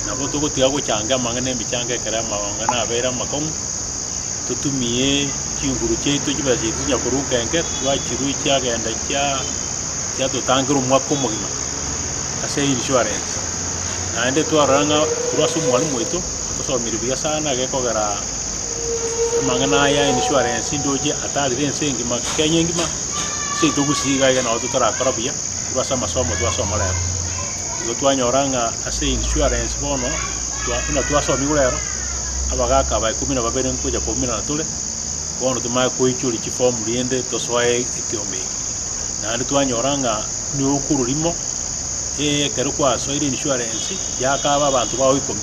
nabo togotiga gochanga amang'ana emechango ekero amang'ana abeire amakong'u, totumie chinguru chiaito chibesa chiaito chinya korwa nkenke twachirwa chiagenda chia chiatotangera omwaka omogima ase insurance. Naende twarora ng'a korwa ase omwalimu oito, otosomirie buya sana gekogera amang'ana aya ya insurance ndoche atarire ense engima Kenya engima. Seito gusii iga iga nabo totarakora buya korwa ase amasomo twasoma rero. Igo twanyora ng'a ase insurance bono twa buna twasomigwe rero, abagaka aba ikomi na babere nkocha koumerana tore, bono tomanye koichoria chiform rende tosoe ekeombe eke. Naende twanyora ng'a nigo rimo, ekero kwasoire insurance, yakaba abanto bao ikomi,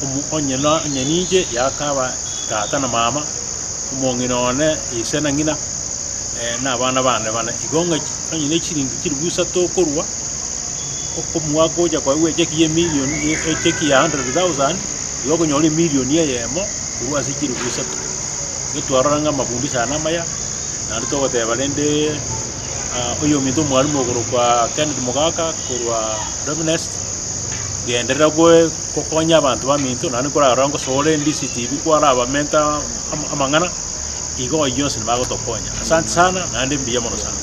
omo onye na onye ninche yakaba tata na mama. omong'ina one, ise na ng'ina, na abana bane bane. Igo ng'a onye ne chiringi chilifu isato okorwa, omwaka ogocha koegwa echeki ya emilion echeki ya hundred thousand, igo okonyora emilion eyemo korwa ase chilifu isato. Igo twarora ng'a amafundisho aya namaya, naende togoteba rende oyominto omwalimu okorokwa Kennedy Mogaka korwa Dominest, genderera goe. Gokonya abanto baminto, naende nkorarora ngosoore endisiti ebi kwarabamenta amang'ana, igo ayio onsi nabagotokonya. Asante sana naende mbuya mono sana.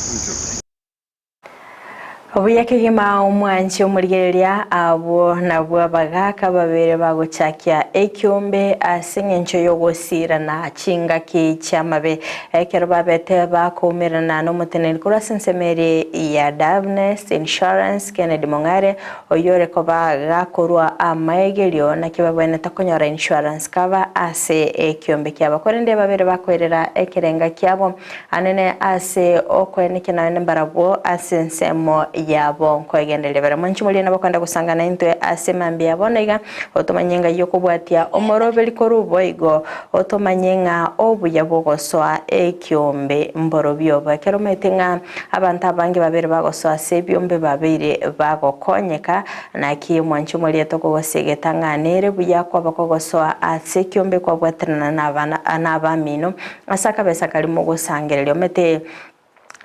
Obuya kegima omwanchi omorigereria abwo nabwo abagaka babere bagochakia ekiombe ase eng'encho y'ogosirana chingaki chi'amabe ekero babete bakoumerana nomoteneneri korwa ase ensemo ere ya Davnest Insurance Kennedy Mong'are oyore koba gakorwa amaegerio naki babwenerete konyora insurance cover ase ekiombe kiabo korende babere bakoerera ekerenga kiabo Anene ase okoenekia naende mbarabwo ase ensemo yabo nkoegendereria bare. Mwanche moria nabakwenda gosanga naintwe ase mambia ya bono iga, otomanye ng'a y'okobwatia omoroberi korwa boigo, otomanye ng'a obuya bw'ogosoa ekiombe mborobio obo. Ekero omanyete ng'a abanto abange babere bagosoa ase ebiombe babeire bagokonyeka, naki mwanche moria tokogosegeta ng'a nere buya kwaba kogosoa ase ekiombe kwabwaterana nabana nabamino, Ase akabesa karia mogosangereria omete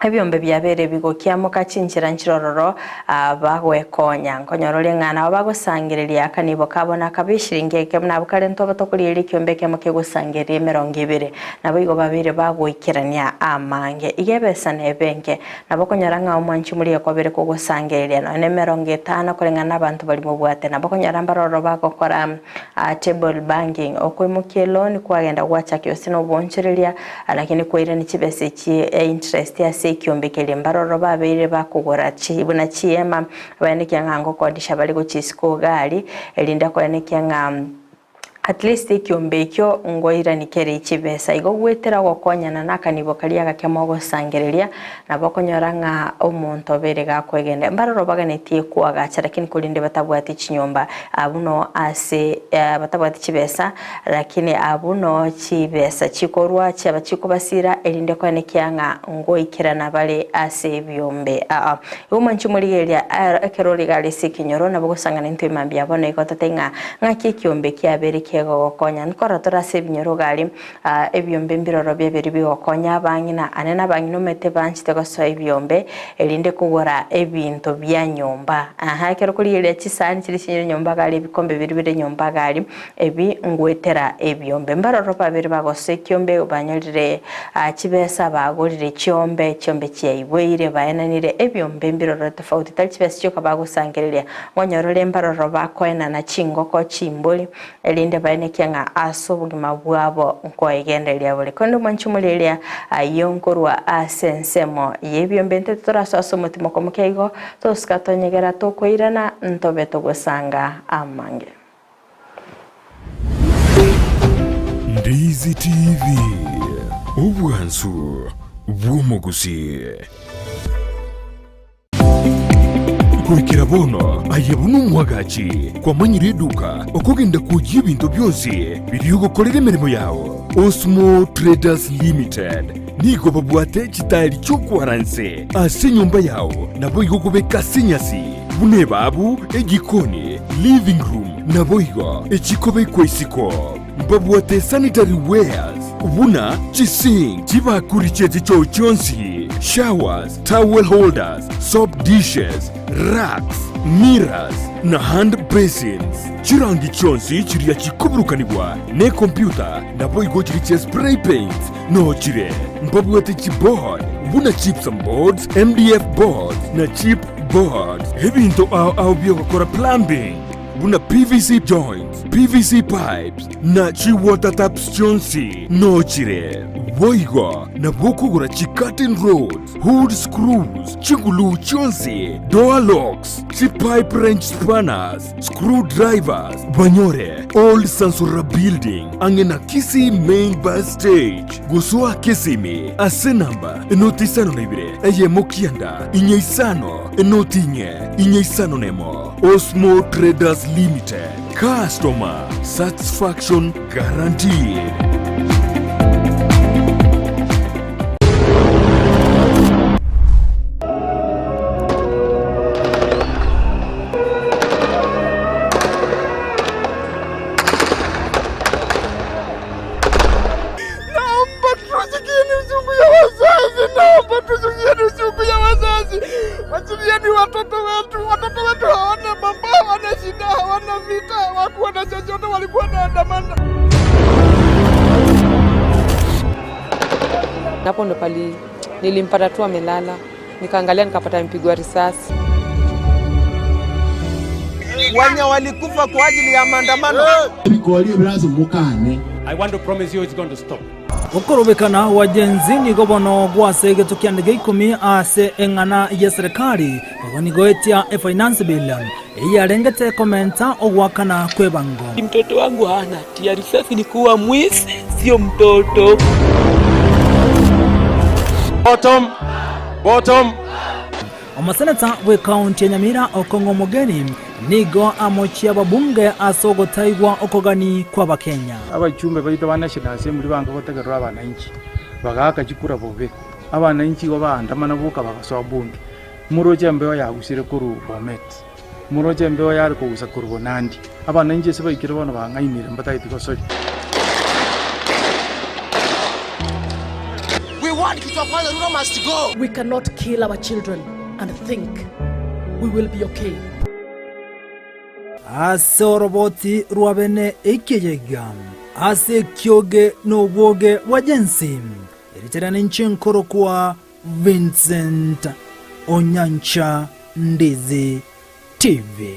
ebiombe biabeire bigokiamoka chinchera nchirororo bagwekonya. Nkonyora oria ng'a nabo bagosangereria akanibo kabo nakabe eshiringi ekemo, nabo kare ntwaba tokorigereria ekiombe ekemo kegosangereria emerongo ebere. Naboigo babeire bagoikerania amange. Iga ebesa nebe enke. Nabo okonyora ng'a omwanchi omoria kwabere kogosangereria nonya nemerongo etano koreng'ana nabanto baria mobwate. Nabo okonyora mbarororo bagokora Table banking, okoimokia eloan kwagenda gwachaka gose noboonchoreria lakini kwairania chibesa echi interest ase ekiombe keria mbaroro babeire bakogora chi buna chiema baenekia ng'a ngokodisha bare gochia isiko gari erinde koenekia ng'a at least ekiombe ekio ngoirani kere chibesa. Igo goetera gokonyana na akanibo karia agake mogosangereria Nabo okonyora ng'a omonto obeire gakwegenda mbaroro baganetie koagacha lakini korende batabwati chinyomba abwo no ase batabwati chibesa lakini abwo no chibesa chikorwa chiaba chikobasira erinde koenekia ng'a ngoikerana bare ase ebiombe aa. Igo mwanche morigereria ekero ore iga ase ekenyoro nabo ogosang'ana intwe mambia bono igo tote ng'a ng'aki ekiombe kiabeire kegogokonya. Nkorora tore ase ebinyoro iga aria Ebiombe mbiroro biabere bigokonya abang'ina ane nabang'ina omanyete banchete gosoa ebiombe, erinde kogora ebinto bia nyomba. Aha, ekero okorigereria chisani chiria chinyire nyomba iga aria, ebikombe biria bire nyomba iga aria, ebi ngoetera ebiombe. Mbaroro babere bagosoa ekiombe banyorire chibesa, bagorire chiombe, chiombe chiaiboire, baenanire ebiombe mbiroro tofauti, tari chibesa chioka bagosangereria. Nkonyora ore mbaroro bakoenana chingoko, chimbori, Erinde baenekie ng'a ase obogima bwabo nkoegendereria bore. Korende omwanchi omoreria ayio nkorwa ase ensemo y'ebiombe intwe titorasoa ase omotimoko moke igo, tosika tonyegera tokoirana ntobe togosanga amange. Ndizi TV, obwansu bw'omogusii. Goikera bono aye buna omwagachi kwamanyire eduka okogenda kwoyia ebinto bionsi biria ogokorera emeremo yao. Osmo Traders Limited nigo babwate chitaeri chi'okwara nse ase enyomba yao naboigo okobeka ase enyasi buna ebabu, ejikoni, living room naboigo echikobekwa isiko. Mbabwate sanitary wares buna chisink, chibakuri chie chichoo chionsi, showers, towel holders, soap dishes, racks, mirrors, na hand basins. Chirangi chionsi chiria chikoburukanigwa nekompyuta naboigo chiria chia spray paints noo chire. Mbabwate chiboard buna gypsum boards, MDF boards na chip boards. Ebinto ao ao biogokora plumbing buna PVC joints, PVC pipes, na chi-water taps chionsi nochire. Boigo nabo okogora chi-curtain rods, hood screws, chiguluu chionsi, door locks, chi-pipe wrench spanners, screw drivers, banyore Old Sansora Building ang'e na Kisii Main Bus Stage. Gosoa Kisimi ase namba enoti isano na ibere eyemo kianda inye isano enoti inye inye isano nemo. Osmo Traders Limited, Customer Satisfaction Guaranteed. Naomba tusikieni uchungu ya wazazi, naomba tusikieni uchungu ya wazazi. Wachilieni watoto wetu, watoto wetu hawana baba, hawana shida, hawana vita, hawakuwa na chochote, walikuwa wanaandamana. Hapo ndo pali nilimpata tu amelala, nikaangalia nikapata amepigwa risasi. Wenye walikufa kwa ajili ya maandamano. Ebikori ebirase mokane. I want to promise you it's going to stop. Okorobekana gwa Gen-Z nigo bono gwase egeto kiande gia ikomi ase eng'ana y'eserekari boigo nigo etia efinance bill eyarengete komenta ogoakana kw'ebango. Mtoto wangu hana hatia, risasi ni kuua mwizi, sio mtoto. Bottom, bottom. Omoseneta bw'ekaunti ya Nyamira Okong'o Omogeni nigo amochie ababunge ase ogotaigwa okogani kw'Abakenya. Abachumbe baito ba National Assembly bange gotegerera abananchi, bagaaka chikura bobe. Abananchi igo baandamana boka bagasoa bunge. Moroche embeo yagusire korwa Bomet, moroche embeo yare kogusa korwa Bonandi. Abananchi ase baikire bono bang'ainire mbatageti gosoria. We want kitu ya kwanza, Ruto must go. We cannot kill our children and think we will be okay. Ase oroboti rwa bene ekeyega, ase ekioge na obwoge bwa Gen-Z, erieta ninche nkorokwa Vincent Onyancha Ndizi TV.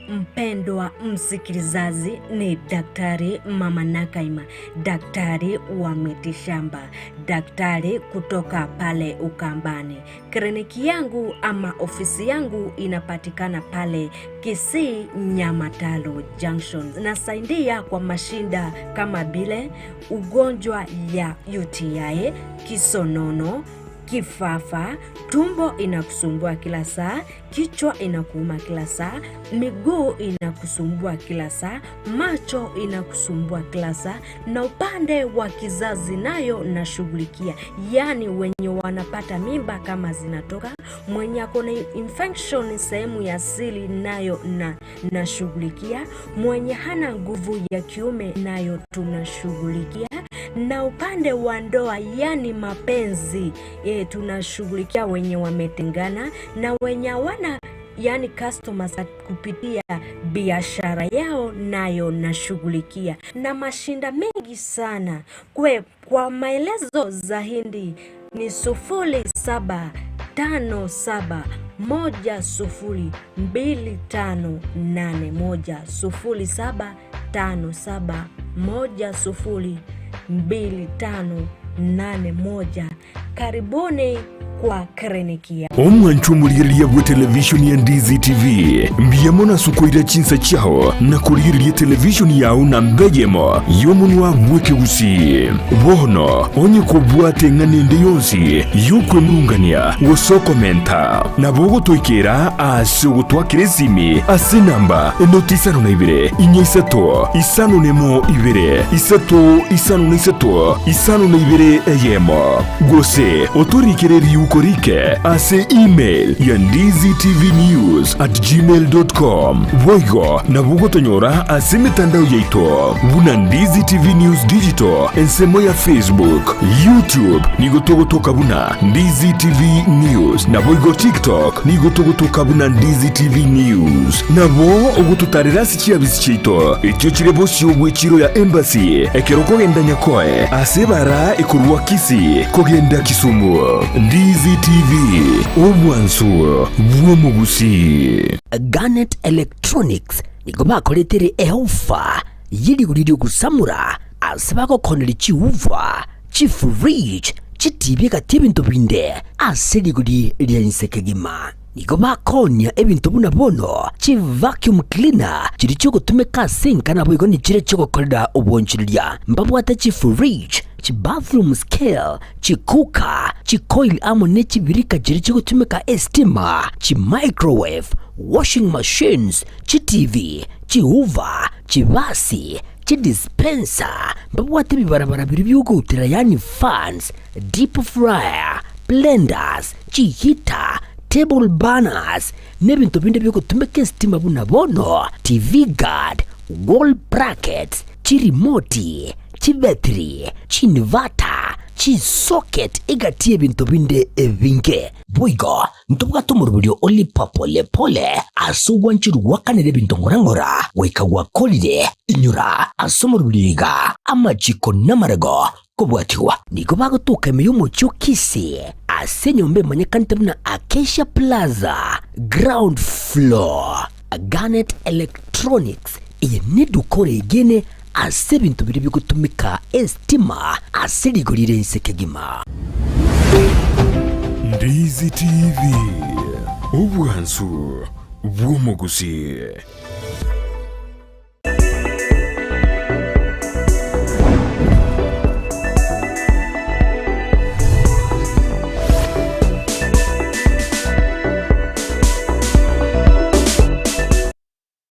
Mpendwa msikilizaji, ni Daktari Mama Nakaima, daktari wa mitishamba, daktari kutoka pale Ukambani. Kliniki yangu ama ofisi yangu inapatikana pale Kisii Nyamataro Junction. Nasaidia kwa mashinda kama vile ugonjwa ya UTI, kisonono, kifafa, tumbo inakusumbua kila saa, kichwa inakuuma kila saa, miguu inakusumbua kila saa, macho inakusumbua kila saa, na upande wa kizazi nayo nashughulikia, yaani wenye wanapata mimba kama zinatoka, mwenye ako na infection sehemu ya siri nayo na nashughulikia, mwenye hana nguvu ya kiume nayo tunashughulikia, na upande wa ndoa yani mapenzi e, tunashughulikia wenye wametengana na wenye hawana yani customers kupitia biashara yao nayo nashughulikia na mashinda mengi sana kwe, kwa maelezo zaidi ni 0757102581 0757102581. Karibuni kwa kliniki ya Omwancho omorigereria bwe television ya Ndizi TV mbuya mono ase okoira chinsa chiao na korigereria television yao na mbeyemo y'omonwa bw'ekegusii. Bono onye kobwate eng'ana ende yonsi y'okwemurungania gose okomenta, nabo ogotoikera ase ogotwakera esimi ase enamba enoti isano na ibere inya isato isano nemo ibere isato isano na isato isano na ibere eyemo gose otorikere riuko rike ase email ya ndizitvnews@gmail.com. Boigo nabo ogotonyora ase emetandao yaito buna Ndizi TV News Digital ensemo ya Facebook, YouTube nigo togotoka buna Ndizi TV News, naboigo TikTok nigo togotoka buna Ndizi TV News. Nabo ogototarera ase chiabisi chiaito echio chire bosio bw'echiro ya Embassy ekero okogenda Nyakoe ase ebara ekorwa Kisii kogenda Kisumu. Ndizi TV, obwansu bw'omogusii. Garnet Electronics nigo bakoretere eofa ye rigori ri'ogosamora ase bagokoneria chiuva, chifridge, chitibi egati ebinto binde ase rigori ria inse kegima. Nigo bakoonia ebinto buna bono chivacuum cleaner chiria chiogotumeka ase enka naboigo nichiria chiogokorera obonchoreria. Mbabwate chifridge, chibathroom scale, chicooker, chicoil amo ne chibirika chiria chigotumeka estima, chimicrowave, washing machines, chitivi, chihoover, chibasi, chidispenser, mbabwate ebibarabara biria biogoutera yaani fans, deep fryer, blenders, chiheater, table burners, na ebinto binde biogotumeka estima buna bono TV guard, wall brackets, chirimoti, chibetiri, chiinverter, chisocket egati y'ebinto binde ebinge. Boigo ntobwate omoroberio o lipa pole pole ase ogwancherwa gwakanera ebinto ng'ora ng'ora goika gwakorire. Inyora ase omoroberio iga amachiko namarego kobwatigwa. Nigo bagotoka ime y'omochie o Kisii. ase enyomba emanyekanete buna Acacia Plaza, ground floor. Garnet Electronics, eye neduka oregene ase ebinto biria bigotumeka estima ase rigori rire inse kegima. Ndizi TV, obwansu bw'omogusii.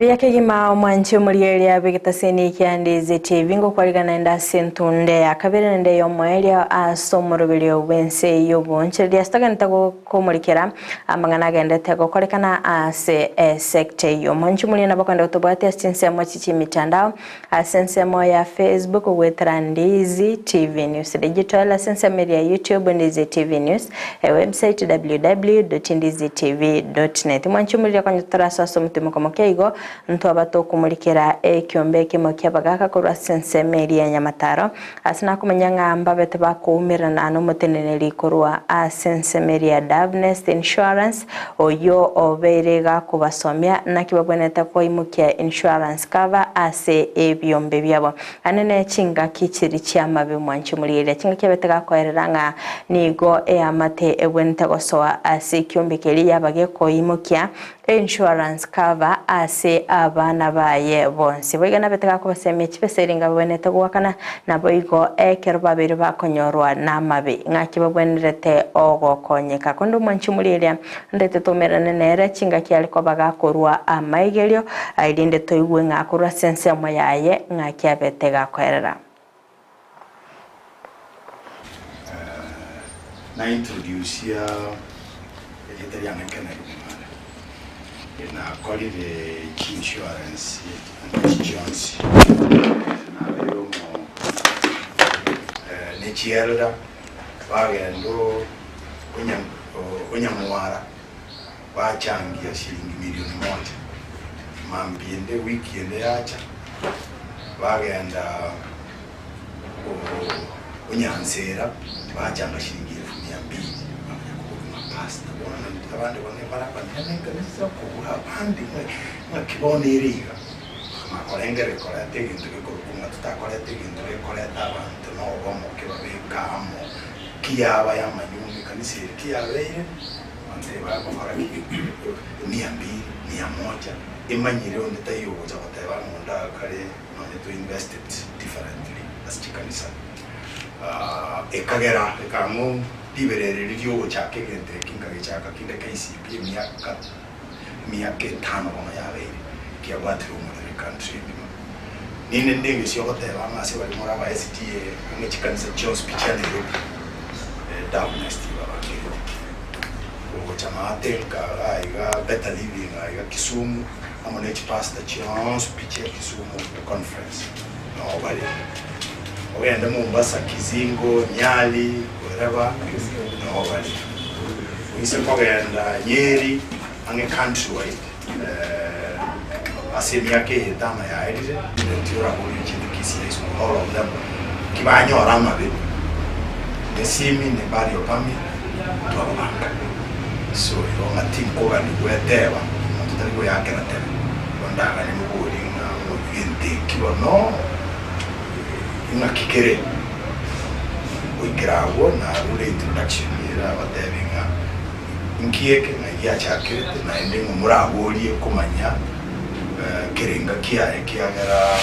Buya kegima omwanchi omorieria bw'egetaseni kia Ndizi TV ngokwarigana naende ase entunde ya kabere naende ey'omoerio ase omoroberio bw'ense y'obonchereria ase togenderete komorikera amang'ana agenderete gokorekana ase esecta eyio. Omwanchi omoria nabo okogenda gotobwatia ase chinsemo echi chi'emitandao ase ensemo ya Facebook goetera Ndizi TV News Digital ase ensemo eria ya YouTube Ndizi TV News ewebsite www.ndizitv.net. Mwanche omorire konya torasoa ase omotimoko moke igo, ntwaba tokomorikera ekiombe ekemo ki'abagaaka korwa ase ensemo eria ya Nyamataro, ase nakomanya ng'a mbabe tibakoumerana nomoteneneri korwa ase ensemo eria ya Dovenest Insurance, oyio obeire gakobasomia naki babwenerete koimokia insurance cover ase ebiombe biabo. Ane ne chingaki chiria chi'amabe mwanche omorigereria chingaki abete gakoerera ng'a nigo eamate ebwenerete gosoa ase ekiombe keria yaba gekoimokia einsurance cover ase abana baye bonsi. Boigo nabete gakobasemia chibesa eringa babwenerete goakana, naboigo ekero babeire bakonyorwa namabe ng'aki babwenerete ogokonyeka. Korende omwanche omorigereria ndete toumerane nere chingaki are koba gakorua amaigerio, erinde toigwe ng'a akorwa ase ensemo yaye ng'aki abete gakoerera. Na introducia erieta riane Kennedy Mong'are, nakorire chi insurance echi chionsi, nabeire omo ne chielder bagenda onyamwara bachangia shilingi milioni moja, mambia ende ewiki ende yacha bagenda onyansera bachanga shilingi elfu mia mbili bamanya kobori ng'a pastor bono abande bono bare abanene ekanisa kobua abande ng'aki bono ere iga. Makorengereria koreta egento gekorokwa ng'a totakoreta egento gekoreta abanto na obomo kebabeka amo, kiyaba y'amanyuma ekanisa eri kiyabeire, abanto ebagokora ki? Mia mbili, mia moja, emanyire onde taiyo ogocha goteba ng'a onde akare nonye to invested differently ase chikanisa. Ekagera ekang'u riberera eri riogochaka egento eki nkagechaka kinde KCB emiaka. Emiaka etano bono yabeire, kiabwatire omorero ecountry engima. Ninde ndengesie ogoteba ng'a ase baria more aba SDA ang'e chikanisa chionsi pi chia Nairobi, Dovenest babangerete. Gocha maate nka iga iga Better Living iga Kisumu, amo ne chipastor chionsi pi chia Kisumu conference noo bare. Ogende Mombasa, Kizingo, Nyali, wherever noo bare. Oise kogenda Nyeri ang'e country wide ase emiaka eye etano yaerire, nti oraborie chinto Kisii High School all of them ki banyora amabe ne simi ne burial permit twababanga. So igo ng'a tinkogani gweteba omonto tari goyakera tebe igo ndaganie moborie ng'a gento eki bono ing'aki kere. Goikera agwo narure introduction ere abatebi ng'a inki eke ng'ai giachakerete naende ng'a moraborie komanya kerenga kiaye ekiagera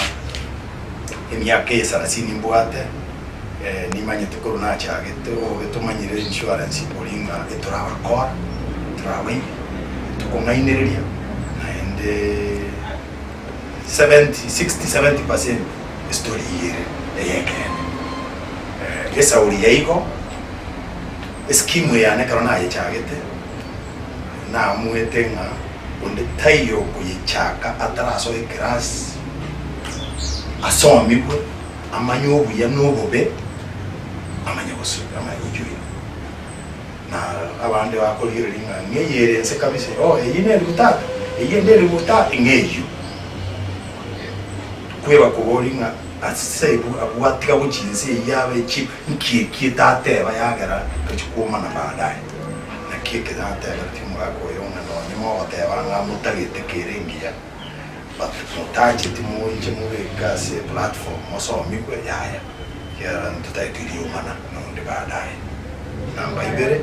emiaka eye sarasini mbwate nimanyete korwa nachagete obe tomanyire insurance oria ng'a etorabakora torabaine tokong'ainereria naende 70, 60, 70 percent estory eye ere eyekeene. Esauri yaigo, eskimu yane ekero nayechagete, naamwete ng'a onde taiyo okoyechaka atarasoa eclass, asomigwe, amanye obuya na obobe, amanye goso amanye gojoina. Na abande bakorigereria ng'a ng'eyio ere ense kabisa, oh eyio neribu tata, eyio ende eribu tata, ng'eyio. Kweba koboria ng'a. Ase igo abwo atiga gochia inse eyio abe chi nki eki etateba yagera tochia kwomana baadaye. Naki eke nateberetie omogaka oyo ng'a nonye mogoteba ng'a motagete kere engiya but motancheti moinche mobeke ase eplatform mosomigwe yaya ekiagera ntotagete riomana nonde baadaye. Namba ibere,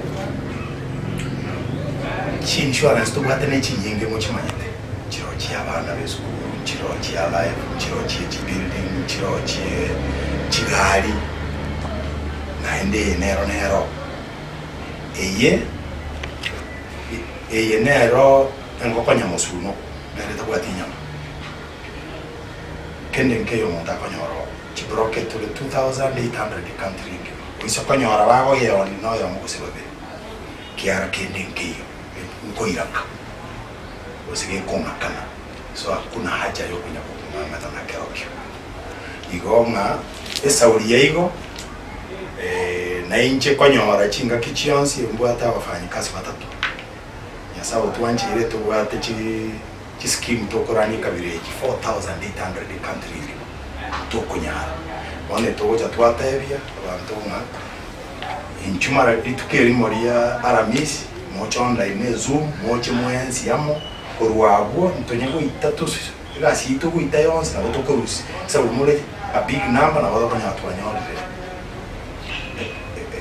chiinsurance tobwate ne chinyinge mochimanyete. Nchiroo chi'abana b'esukuru, nchiroo chia life, nchiroo chie chibuilding, nchiroo chie chigari, naende eye nero nero eye eye nero engoko nyamosuno nere etabwati enyama. Kende nkeiyo omonto akonyora oo, chibroke tore 2800 country engima, oise konyora bagoyeoni noyomo gose babere, kiara kende nkeiyo nkoiraka. Gose gekong'akana, so hakuna haja yokonya gokong'ang'ana nakerokio. Igo ng'a esauri yaigo nainche konyora chingaki chionsi mbwate abafanyikazi batato. Nyasae otwancheire tobwate chischeme tokorania ekabira echi 4800 ecountry engima tokonyara. Bono togocha twatebia abanto ng'a Inchuo mara rituko erimo ria Aramisi, moche online ne Zoom, moche mwensi amo, korwa abwo ntonye goita tosu egasi yaito goita yonsi nabo tokorusia, esababu more a big number nabo tokonyora twanyorire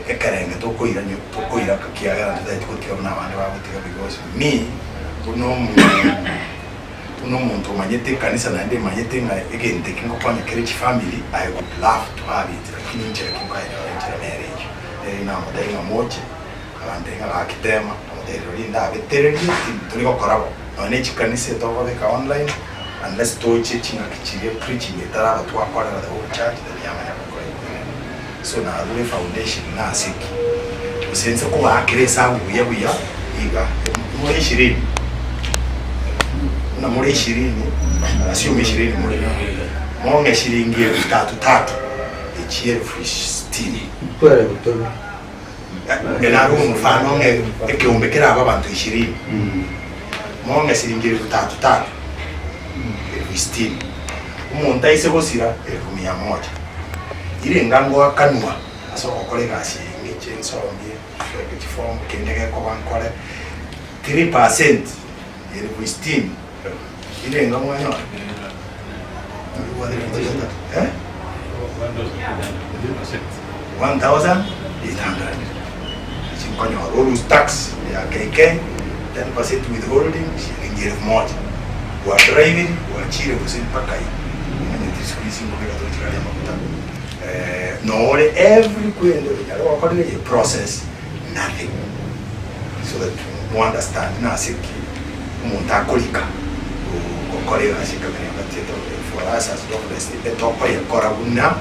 ekerenge tokoira nyo tokoira kiagera ntotageti gotiga buna abande bagotiga because me buna omo buna omonto omanyete ekanisa naende emanyete ng'a egento eke ngokonya kere chifamiri, I would love to have it lakini inchera ki nkoyenyora enchera nere eyio. Nere namotebia ng'a moche, agantebia ng'a gaki tema, nkamotebia rirorio ndabetererie tintori gokora bo. Nonya ne chikanisa etokobeka online unless toche chingaki chiria preaching etaraba twakorera the whole church then yamanya gokora equipment. So narure efoundation nase ki? Gose nse kobaakera esabu buya buya iga, more ishirini, buna more ishirini, assume ishirini more, mong'e shilingi elfu tatu tatu, echi elfu sitini. Naro omofano ng'a ekeombe kerabe abanto ishirini, mong'e shilingi elfu tatu tatu, elfu sitini, omonto aise gosira elfu mia moja. Irenga ngoakanwa ase ogokora egasi eye ng'eche nsomie, mbeke chifomu, kende gekoba nkore 3% elfu sitini, irenga mwanyora? Eh? 1800 echi nkonyora orusie tax ya KK 10% withholding shilingi elfu moja gwadriviri gwachire gose mpaka ime omanyete risuko isi nkobeka tore chigari amaguta eh, nore every kwende onyare gwakorire ye process nothing so that mo understand nase ki omonto akorika gokora egasi ekamenya but for us as doctors etokoyekora buna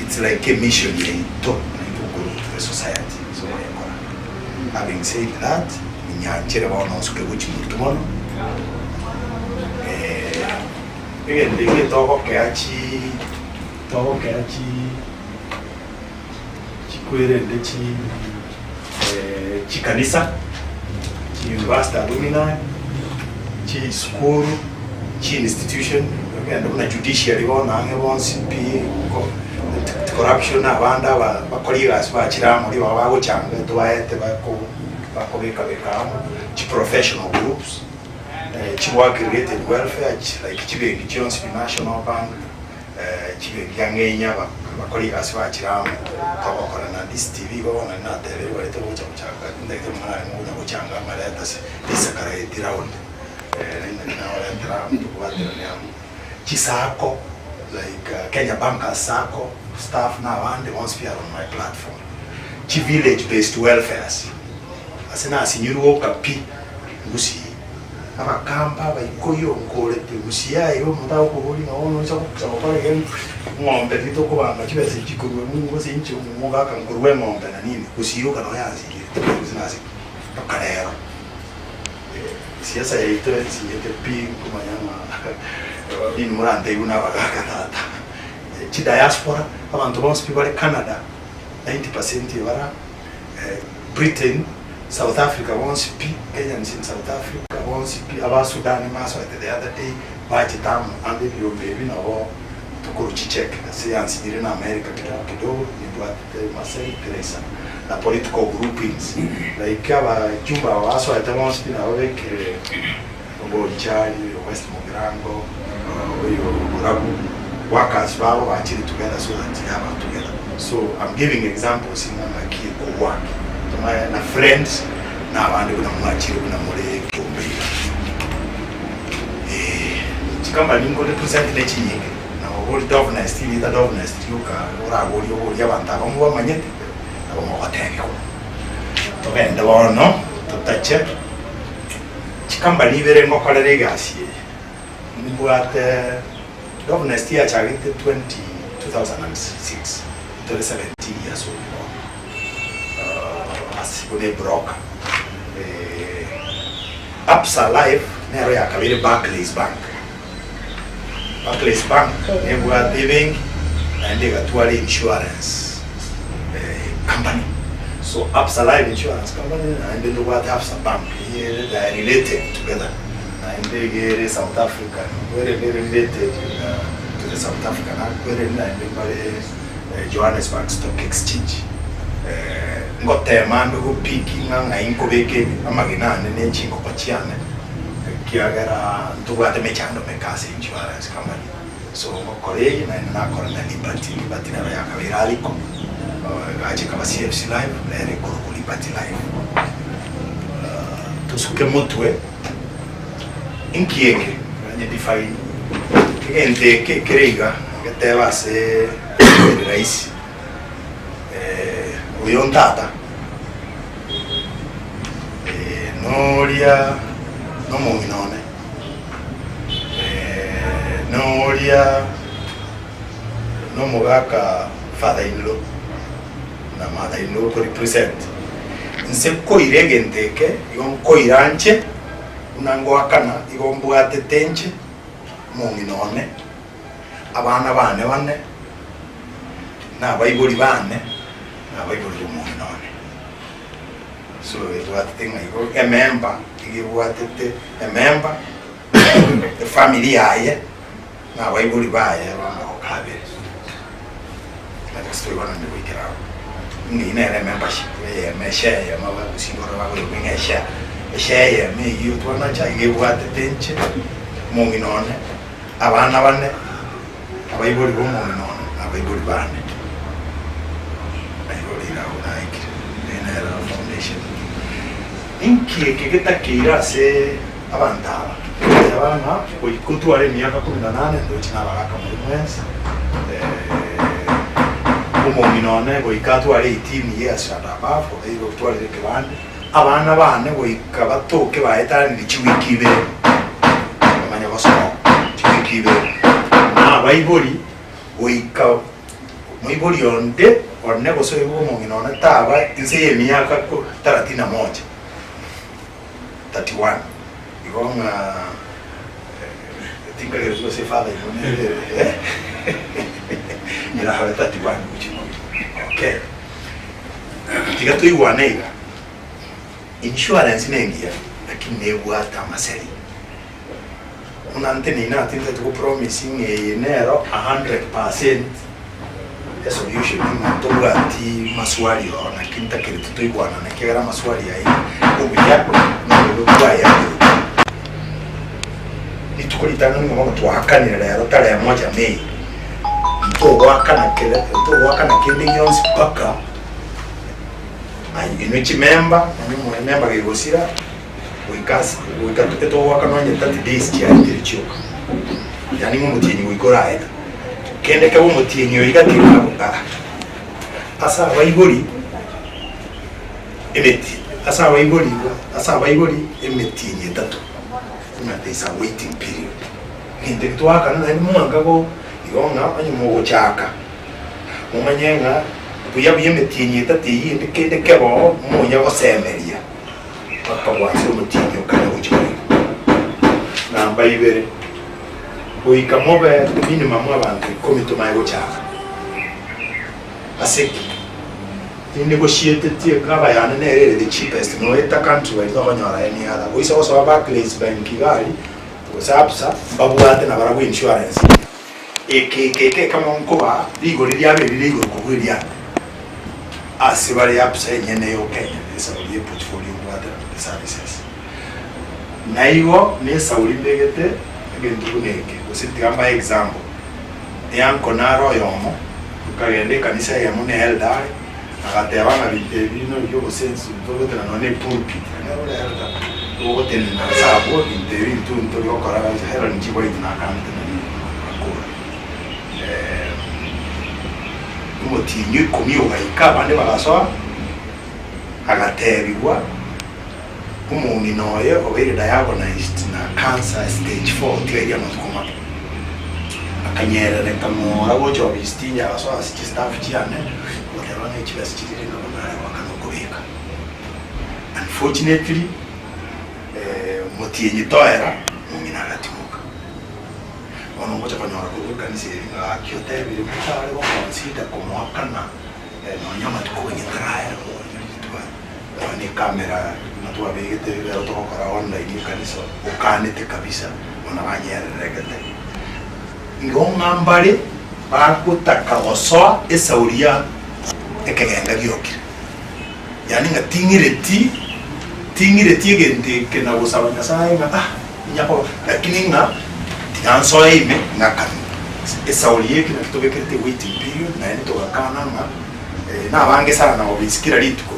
it's like a mission yaito naintwe okorwa to the society so koyekora. Having said that, ninyanchere bono nsuke gochia motwe mono egento eke togokea chi togokea chi chikwerende chi chikanisa, chi university alumni, chisukuru, chi institution, ogende buna judiciary bono ang'e bonsi pi ko corruption abande aba bakori egasi bachire amo ribaga bagochanga etwaete bako bakobeka beka amo, chi professional groups, chi work related welfare like chibenki chionsi pi National Bank. Chibenki ang'e inye abakori egasi bachire amo, togokora na this TV igo bono natebirie baria togocha gochaka ntagete omwana aye mogocha gochanga amareta ase risakara eti round nabaretera amo tobwaterane amo. Chisacco like Kenya Bankers Sacco staff na abande bonsi pi are on my platform. Chi village based welfares ase nasinyirwe oka pi ngusii. Abakamba, Abaikoyo, nkorete gusii aye omonto agokoboria ng'a bono ocha gocha gokora iga eng'ombe titokobanga chibesa echi chikorwa ng'u gose inche omogaka nkorwa eng'ombe na nini, gusii yoka noo yansinyire tibori gose nase ki mpaka rero. Siasa yaito ensinyete pi nkomanya ng'a nini morantebiwe na abagaka tata. Chidiaspora, abanto bonsi pi bare Canada, 90% ebara Britain, South Africa bonsi pi, Kenyans in South Africa bonsi pi, aba Sudan mbasoete the other day bachete amo, ande ebiombe ebi nabo Tokorwa chicheque ase yansinyire na America kidogo kidogo nimbwatete masai kera isano na political groupings like abajumbe aba basoete bonsi pi nababekire Bonchari, oyo West Mugirango, oyo Borabu, workers babo bachire together so that yaba together. So I'm giving examples ng'a ng'aki ekowork tomanye na friends na abande buna mwachire buna more ekeombe iga. Eh, chikampani nko represent ne chinyinge nabo bori Dovnest erieta Dovnest rioka oraborie oborie abanto abamo bamanyete nabo mogotebigwa. Togende bono totache. Chikampani ibere ngokorera egasi eye. Nimbwate Dovnest yachagete 20 2006 tore 17 years old bono ase buna ebroker. Absa Life nero yakabeire Barclays Bank. Barclays Bank nebwate ebenki naende egatwara insurance company. So Absa Life Insurance Company naende ntobwate Absa Bank eye they are related together naende iga ere South Africa ere ere related to the South African akwere naende mbare Johannesburg Stock Exchange. Ngotema ande gopick ng'a ng'ai nkobeka amagena ane ne chingoko chiane. Ekiagera ntobwate emechando meke ase insurance company, so ngokora eye naende nakora na Liberty, Liberty nero yakabeire Alico, egacha ekaba CFC Life, nere ekorokwa Liberty Life. Tosuke motwe, inki eke? Onye define egento eke kere iga, ngetebe ase ere rahisi, oyo ntata. Noria nomong'ina one, noria nomogaka father in law na mother in law okorepresent. Inse koira egento eke, igo nkoira nche, buna ngoakana, igo mbwatete inche, omong'ina one, abana bane bane, na abaibori bane, na abaibori b'omong'ina one. So ebwatete ng'a igo ememba, iga ebwatete ememba, efamiri yaye, na abaibori baye bamagoko abere. Naki toigwananire goikera abwo. Ng'a eyio nere emembership eyemo eshare eyemo abagusii bono bakoyebua ng'a eshare. Eshare eyemo eyio twanacha iga ebwatete inche, omong'ina one, abana bane, Abaibori b'omong'ina one na abaibori bane. Naigo riire agwo naikire, eye nero foundation. Inki eke getakeire ase abanto aba? Goteba ng'a goika otware emiaka kumi na nane ndoche nabagaka more mwensi, omong'ina one goika atware 18 years and above obeire otwarire ekebande, abana bane goika batoke baetanire chiwiki ibere bamanye gosoa chiwiki ibere, na abaibori goika moibori onde one gose oyo bwa omong'ina one taba inse y'emiaka ko taratini na moja, 31, igo ng'a tinkagereti gose efather imo nere ere erabe 31 gochia igoro, okay. Tiga toigwane iga, insurance nengiya lakini nebwate amaseri. Buna nteneine aa tintagete go promise ng'a eye nero a 100% esolution ng'a ntobwati maswali oo naki ntakereti toigwanane ekiagera amaswali ayio obuya na obobe bwayarure. Rituko ritang'ani ng'a bono twaakanire rero tarehe moja May, ntogoakana kere ntogoakana kende gionsi mpaka aye inwe chimemba onye omorememba gegosira goika ase goika etogoakana onye 30 days chiaetire chioka, yaani ng'a omotienyi goika oraeta. Kende kebe omotienyi oyo iga tiri aa ase abaibori emeti ase abaibori igo ase abaibori emetienyi etato. Ng'a there is a waiting period. Egento eke twaakana naende mwanka go igo ng'a onye mogochaka momanye ng'a buya buya emetienyi etato eyio ende kende keboo monya gosemeria mpaka gwansa omotienyi okare gochia korema. Namba ibere, goika mobe minimum abanto ikomi tomanye gochaka. Ase ki? Tinegotiatetie cover yane nere ere the cheapest noeta country wide tokonyora any other goisa gosoa Barclays bank iga aria gose Absa mbabwate nabarabwo insurance. Eke eke eke ekemo nkobaa rigori riabe rire igoro kobua eriane ase bare Absa enyene ya Kenya esauri ye portfolio mbwate services. Na igo nesauri mbegete egento buna eke gose tiga mbae example. Eanko nare oyomo tokagenda ekanisa eyemo ne elder are agateba ng'a binto ebi nori obosensi togotera nonya ne pulpit nere ore elder ogotenena ase abwo binto ebi intwe ntori gokora Hellen G White nakanete nari akore omotienyi o ikomi ogaika abande bagasoa agatebigwa omong'ina oye obeire diagnosed na cancer stage 4 tiga amatuko make. Akanyerereka ng'ora gocha ofisi tinye agasoa ase chistaff chiane goteba ng'a echibesa chiria rende bono nare goakana okobeka. Unfortunately omotienyi toera omong'ina agatimoka. Bono ngocha konyora korwa ekanisa eria ng'a gaki otebire motare goconsider komoakana nonya amatuko onye taraera Nonya ecamera buna twabegete ekero togokora online ekanisa okanete kabisa bono banyereregete. Igo ng'a mbare bagotaka gosoa esauri ya ekegenga giokire. Yaani ng'a ting'ireti ting'ireti egento eke na gosaba Nyasaye ng'a ah inyakoba lakini ng'a tiga nsoe ime ng'akanwe. Esauri eke naki tobekerete waiting period naende togakana ng'a. Nabange sana obisi kera rituko,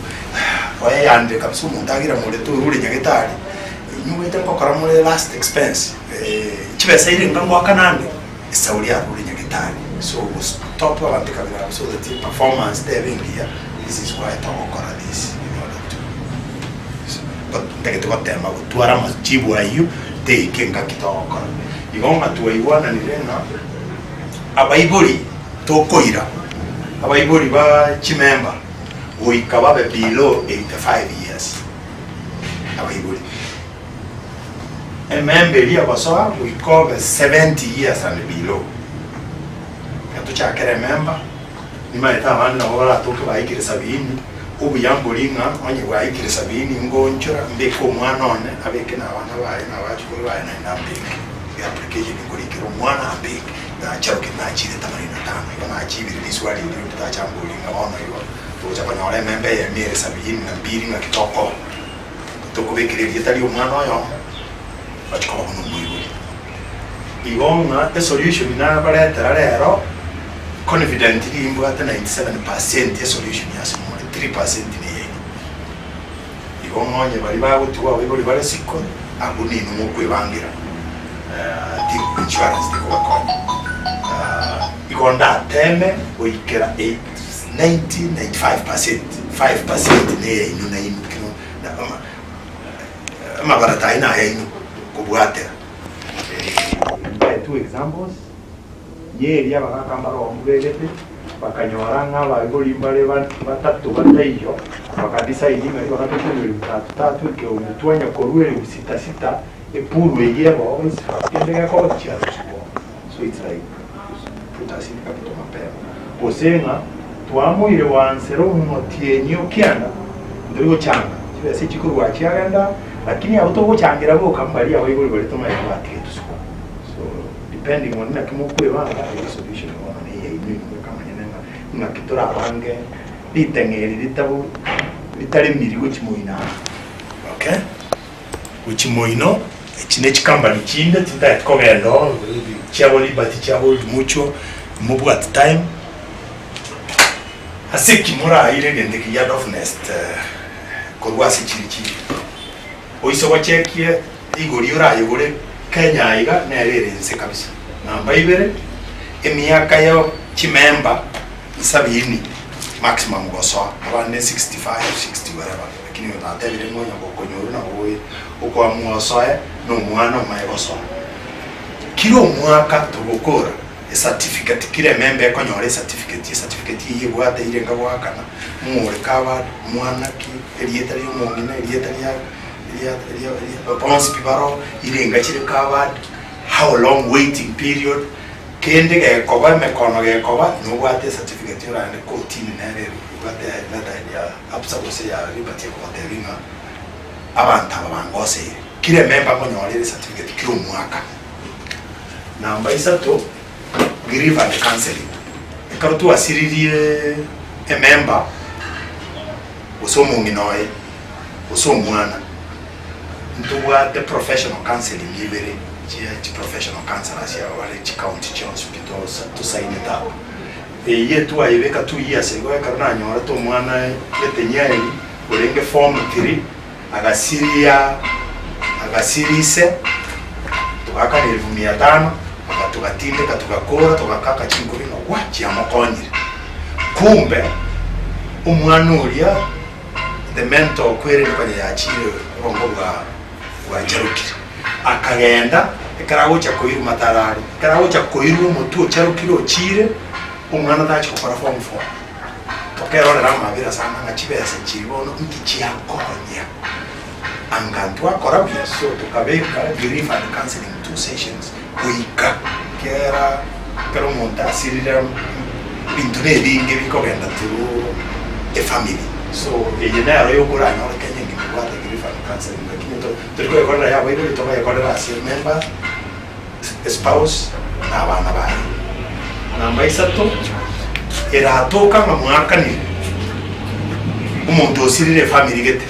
oeyanire kabisa omonto agire morete orure nyagetari, inyuete ngokora more last expense, chibesa ere enga ngoakana ande, esauri arure nyagetari. So stop abanto ekabira abwo so that performance tebe engiya, this is why togokora this in order to ntagete gotema gotwara amajibu ayio teike engaki togokora. Igo ng'a twaigwananire ng'a abaibori. Tokoira abaibori ba chimemba goika babe below 85 years. Abaibori ememba eria egosoa goika obe 70 years and below. Ekero tochakere ememba, nimaete abande nabo baratoke baikire sabini, obuya mbori ng'a onye bwaikire sabini ngonchora mbeke omwana one abeke na abana baye na abachukuru baye naende ambeke. Eapplication nkorikera omwana ambeke. Nacharokia nachire themanini na tano, igo nachibire riswali erio ritachamboria ng'a bono igo togocha konyora ememba eyemo ere sabiini na mbiri ng'aki tokoba. Tokobekera erieta ri'omwana oyomo, ochie koba buna omoibori. Igo ng'a esolution nabaretera rero, confidently nimbwate 97% esolution ase more, 3% neyaino. Igo ng'a onye baria bagotigwa abaibori bare siko, abwo ninwe mokwebangera, insurance tekobakonya. Igo ndateme goikera 90, 95 percent, 5 percent neyaino nainwe kero amabarata ayio nayaino kobwatera. Mbae two examples. Nyeri abagaaka mbarombu begete, bakanyora ng'a abaibori mbare batato bataiyo, bakadecide ng'a ribaga tokorua elifu tatu tatu ekeombe twanya korua elifu sita sita, epool eyio ebe onsi kende gekoba chiarusigwa. So it's like put us in capital mapema. Gose ng'a twamoire goansera omotienyi o kianda, ntori gochanga, chibesa echi korwa chiagenda, lakini abwo togochangira boka mbaria abaibori baria tomanyete batigetwe sukuru. So depending on naki mokwebanga eye solution bono neye inwe inwe kamanyene ng'a ng'aki torabange riteng'e eri ritabu ritaremiri gochi moino aa okay. Gochi moino echi ne chikambani chinde tintageti kogenda oo chiabo Liberty chiabo Old Mutual mobwati time ase ki moraire egento eke gia Dovnest korwa ase chiri chiri oise gochekie Rigori orayegore Kenya aiga nere ere inse kabisa. Namba ibere, emiaka ya chimemba sabini maximum gosoa, abande 65, 60 whatever, lakini oyo natebire ng'a onye gokonyorwa nabo oye okoamua osoe na omwana omaye gosoa. Kira omwaka togokora ecertificate, kira ememba ekonyora ecertificate, ecertificate eyio ebwate eire enka goakana, ng'ore covered, mwana ki, erieta ria omong'ina, erieta ria. Bonsi pi baroo irenga chire covered, how long waiting period, kende gekoba emekono gekoba nobwate ecertificate oragende kotini nere ere obwate letterhead ya Absa gose ya Liberty egogotebia ng'a abanto aba bangoseire. Kera emember nkonyora ere ecertificate kera omwaka. Namba isato. Grief and counseling. Ekero twasiririe emember gose omong'ina oye gose omwana, ntobwate professional counseling ibere chia chiprofessional counselors aba bare chicounty chionsi pi tosainete up. Eyio etwayebeka 2 years ago ekero nanyorete omwana gete Nyeri orenge form 3 agasiria agasiria ise togakana elfu mia tano togatindeka togakora togakaka chinkobi ng'a gwa chiamokonyire. Kumbe omwana oria the mental kwereri konya yachire obongo bwa bwacharokire akagenda ekero agocha koirwa matarari ekero agocha koirwa omotwe ocharokire ochire omwana tachi gokora form four. Tokerorera amabera sana ng'a chibesa chiri bono inki chiakonya anga ntwakora buya so tokabeka grief and counseling two sessions goika kera ekero omonto asirire ebinto na ebinge bikogenda through efamily so eye nero yokoranyore Kenya engima ebwate grief and counseling lakini tori koyekorera ya abaibori tokoyekorera ase emember espouse na abana baye. Namba isato, eratoka ng'a mwakanire omonto osirire efamiri gete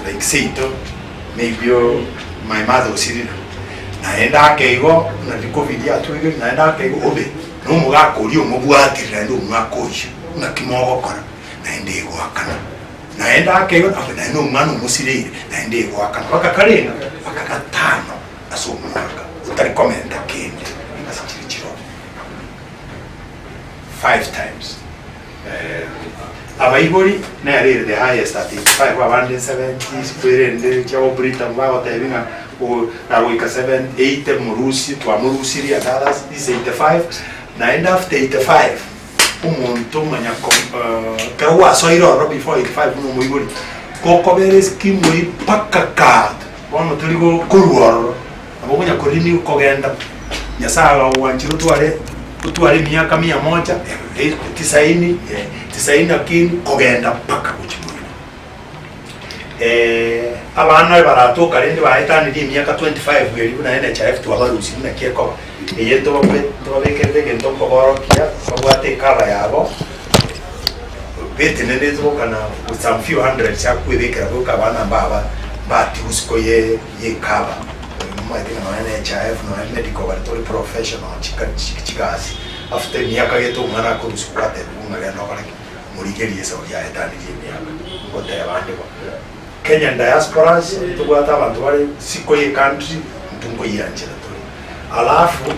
like seito maybe my mother osirire naende ake igo nari covid yatwegeire naende ake igo obe na omogaka oria omobwatire naende omwaka oyio naki mogokora naende egoakana naende ake igo naende omwana omosireire naende egoakana mpaka karenga mpaka gatano. Ase omwaka otari komenta kende ase chire chirobe five times. Abaibori nere ere the highest at 85 abande 70 kwerende chia obrita bagotebi ng'a nagoika 70 80 morusie twamorusirie and others is 85 naende after 85 omonto omanya ekero gwasoire ororo before 85 buna omoibori gokobera eskimu eywo mpaka kando. Bono tori korua ororo, nabo okonya korini kogenda. Nyasae agagwanchera otware otware emiaka mia moja, tisaini, tisaini na kindi, kogenda mpaka gochia moino. Abana baratoka rende baetanirie emiaka 25 eria buna NHIF twabarusirie naki ekoba, eye ntobabekerere egento nkoborokia, babwate ecover yabo, betenenete gokana with some few hundreds akwebekera boka abana mbaba mbatigwe isiko ye yecover omanyete ng'a nonya na NHIF nonya medical baria tore professional chika chigasi after emiaka gete omwana akorusia gwatebiwa ng'a genda okore ki morigerie esauri yaetanirie emiaka ngoteba ande bo. Kenyan diasporas ntobwate abanto bare isiko ye country intwe nkoyianchera tore. Alafu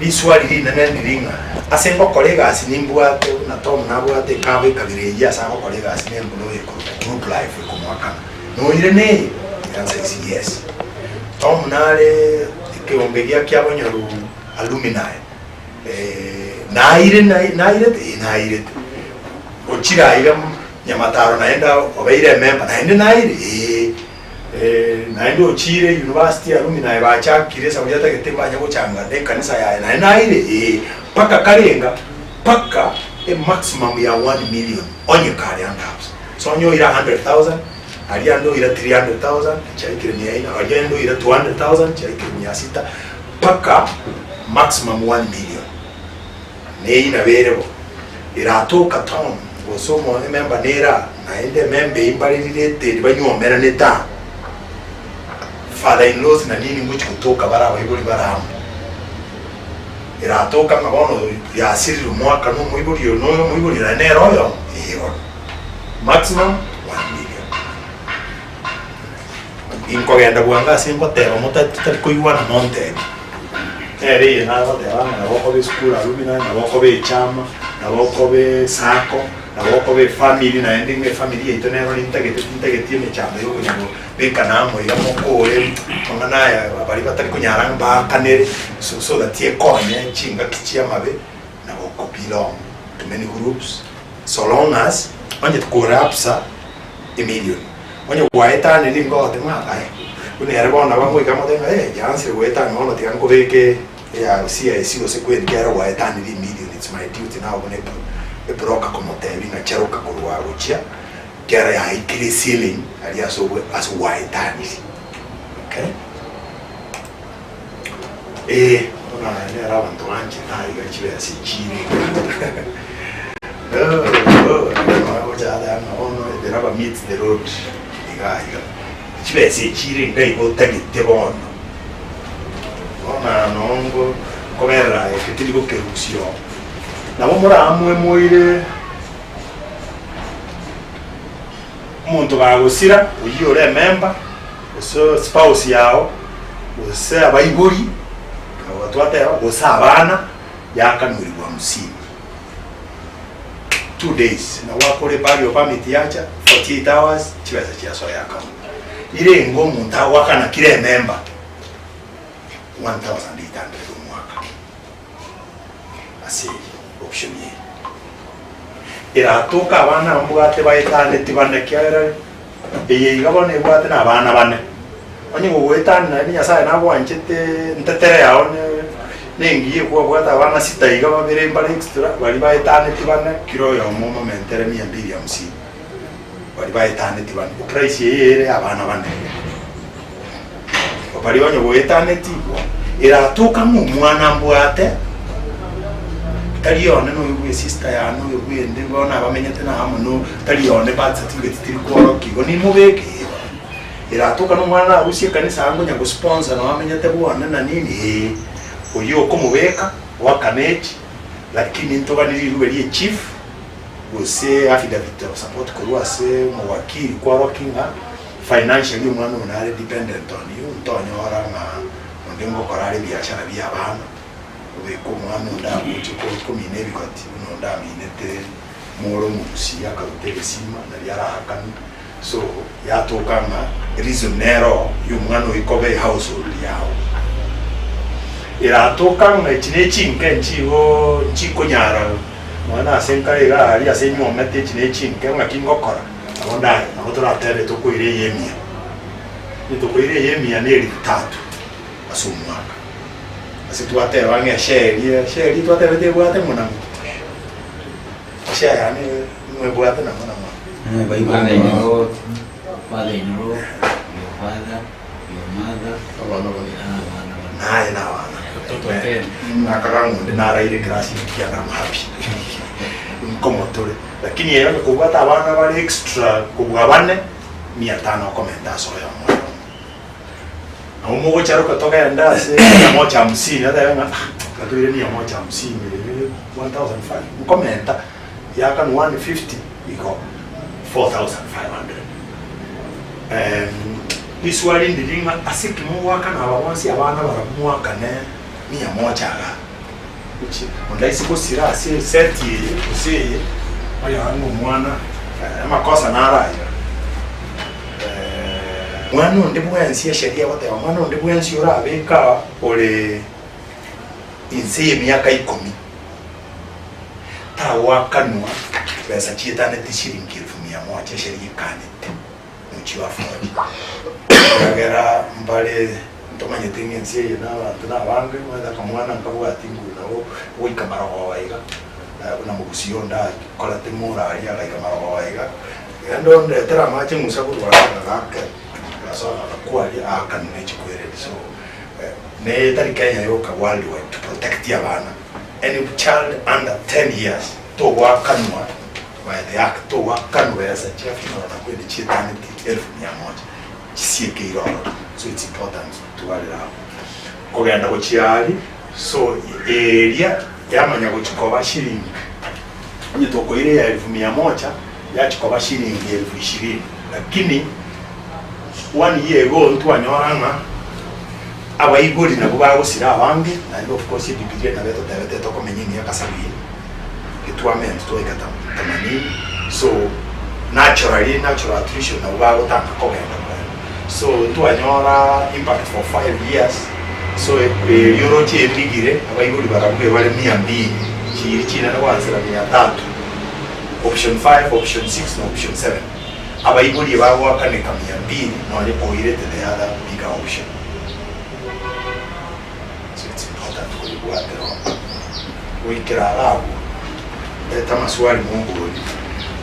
riswali rinene ndiri ng'a ase ngokora egasi nimbwate buna Tom nabwate ekaba ekabira eyio ase agokora egasi na employee ekorokwa group life ekomoakana. Noire neye? The answer is yes. Tom nare ekeombe gia kiabonyoru alumni naire nairete? Ee nairete. Ochire aiga Nyamataro naende obeire emember naende naire? Ee. Naende ochiire university alumni bachakire esabu yatagete mbanye gochanga ne ekanisa yaye naende naire? Ee. Mpaka karenga mpaka e maximum ya one million onye kare ande abwo. So onye oira 100,000 aria ande oira 300,000 chiaikire mia ina aria ande oira 200,000 chiaikire mia sita mpaka maximum one million. Neyio nabo ere bo. Eratoka town gose omo emember nere aa naende emember eyio mbarerire eteri banywomeranete aa father in laws na nini ngochi gotoka bare abaibori bare amo. Eratoka ng'a bono yasirire omwaka na omoibori oyo na oyo omoibori oyo naende nere oyomo ee bono. Maximum one million. Inkogenda bwango ase ngoteba motari totari koigwana montebie. Nere eye nagoteba ng'a nabo okoba esukuru alumni, nabo okoba echama, nabo okoba esacco, nabo okoba efamiri naende ng'a efamiri yaito nero nintagete tintageti emechando ya okonya kobekana amo iga mokore amang'ana aya baria batari konyara mbaakanere so so that ekonye chingaki chia amabe nabo oko belong to many groups so long as onye korapsa emillion. Onye gwaetanire nigo ogoteba ng'a aye, buna ere bono nabo amoika amotebi ng'a eh, yansire goetania bono tiga nkobeke eya CIC gose kweri kero gwaetanire emillion it's my duty now buna ebroker komotebi ng'a cheroka korwa gochia kero yaikire eceiling aria ase obwe ase gwaetanire okay. Eeh. Bono aya nere abanto banchete aiga chibesa echire iga gocha ateba ng'a bono the rubber meets the road iga iga. Chibesa echire iga iga otagete bono. Bono aya noo nko nkoberera aye eke tindi gokerusia oo. Nabo moraamue moire omonto gagosira, oyio ore emember, gose spouse yao, gose abaibori, nabo twateba, gose abana, yakanurigwa hamsini. 2 days nabo akore burial permit yacha, 48 hours chibesa chiasoa account. Irenge omonto agoakana kira emember 1800 omwaka ase option eye. Eratoka abana mbwate baetaneti bane kiagera eye iga bono ebwate na abana bane. Onye gogoetania naende Nyasaye nagwanchete ntetere yao nengiya ekwabwate abana sita iga babere mbare extra baria baetaneti bane kira oyomo omomentere mia mbili hamsini baria baetaneti bane. Eprice eye ere ya abana bane. Baria onye goetaneti igo eratoka ng'a omwana mbwate tari one na oyo bwa esister yane oyo bwa ende bono abamenyete na amo no tari one birth certificate tiri kworokia igo nimobeke igo. Eratoka na omwana narusie ekanisa angonya gosponsor nabo amenyete bwane na nini ee oyio okomobeka goakana echi lakini ntogani rirube rie chief gose affidavit of support korwa ase omowakili kworokia ng'a financially omwana oyo nare dependent on you ntonyora ng'a onde ngokora are ebiashara bia abana obeke omwana onde agoche komina ebigoti buna onde aminete more omogusia akaruta egesima nario araakane. So yatoka ng'a reason nero ya omwana oyo koba ehousehold yao. Eratoka ng'a echi ne chinke nchigo nchikonyara mwana ase nkare iga aria ase nyuomete echi ne chinke ng'aki ngokora nabo ndaye nabo toratebe tokoira eye emia. Onye tokoira eye emia ne elifu tatu ase omwaka. Ase twateba ng'a eshare eria eshare eria twatebete ebwate ng'o na ng'o? Eshare yane ng'o ebwate na ng'o na ng'o? Mother-in-law, father-in-law, your father, your mother, abana naye na abana nakagang'onde naraire class ekiagera I'm happy nkomotore lakini eye onye kobwata abana bare extra kobua bane mia tano okomenta ase oyomo oyomo nabo mogocharoka togende ase mia moja hamsini otebe ng'a ah gatoire mia moja hamsini 1005 nkomenta yakanwa 150 igo 4500. Riswali ndiri ng'a ase ki mogoakana aba bonsi abana barabwo moakane mia moja iga? Onde aise gosira ase eseti eye gose eye, oyore ng'a omwana amakosa naro aya. Mwana onde bwensi esheria egoteba mwana onde bwensi orabeke aa ore inse y'emiaka ikomi, tagoakanwa besa chietaneti shilingi elfu mia moja esheria ekanete. Mochie afodi, ekiagera mbare ntomanyete ng'a ense eye nabanto nabange, omanyete akamwana nkabwati nguru nabo goika marogoba iga, buna mogusii onde akorete ng'a aria agaika marogoba iga, genda ondetere amache ng'usa korwa aria agake, agasoa agakwa aria aakanwe ne chikwereri so, ne tari Kenya yoka worldwide to protect abana, any child under 10 years togoakanwa. By the act togoakanwa besa chia funeral na kwende chietaneti elfu mia moja chisieke ororo so it's important twarire amo kogenda gochia aria so eria yamanya gochi koba shilingi onye tokoira eya elfu mia moja yachi koba shilingi elfu ishirini lakini one year ago ntwanyora ng'a abaibori nabwo bagosira abange naende of course ebibilia nabo etotebete tokomenya emiaka sabini. Getwamenta twaika themanini so naturally natural attrition nabo bagotanga kogenda kogenda so ntwanyora impact for 5 years so erio oroche emigire abaibori barabwo bare mia mbili chiiri chinene goansera mia tatu option 5 option 6 na option 7 abaibori bagoakaneka mia mbili nonye koirete the other bigger option. So it's important koribwatera oo goikera iga abwo ndete amaswali mombori.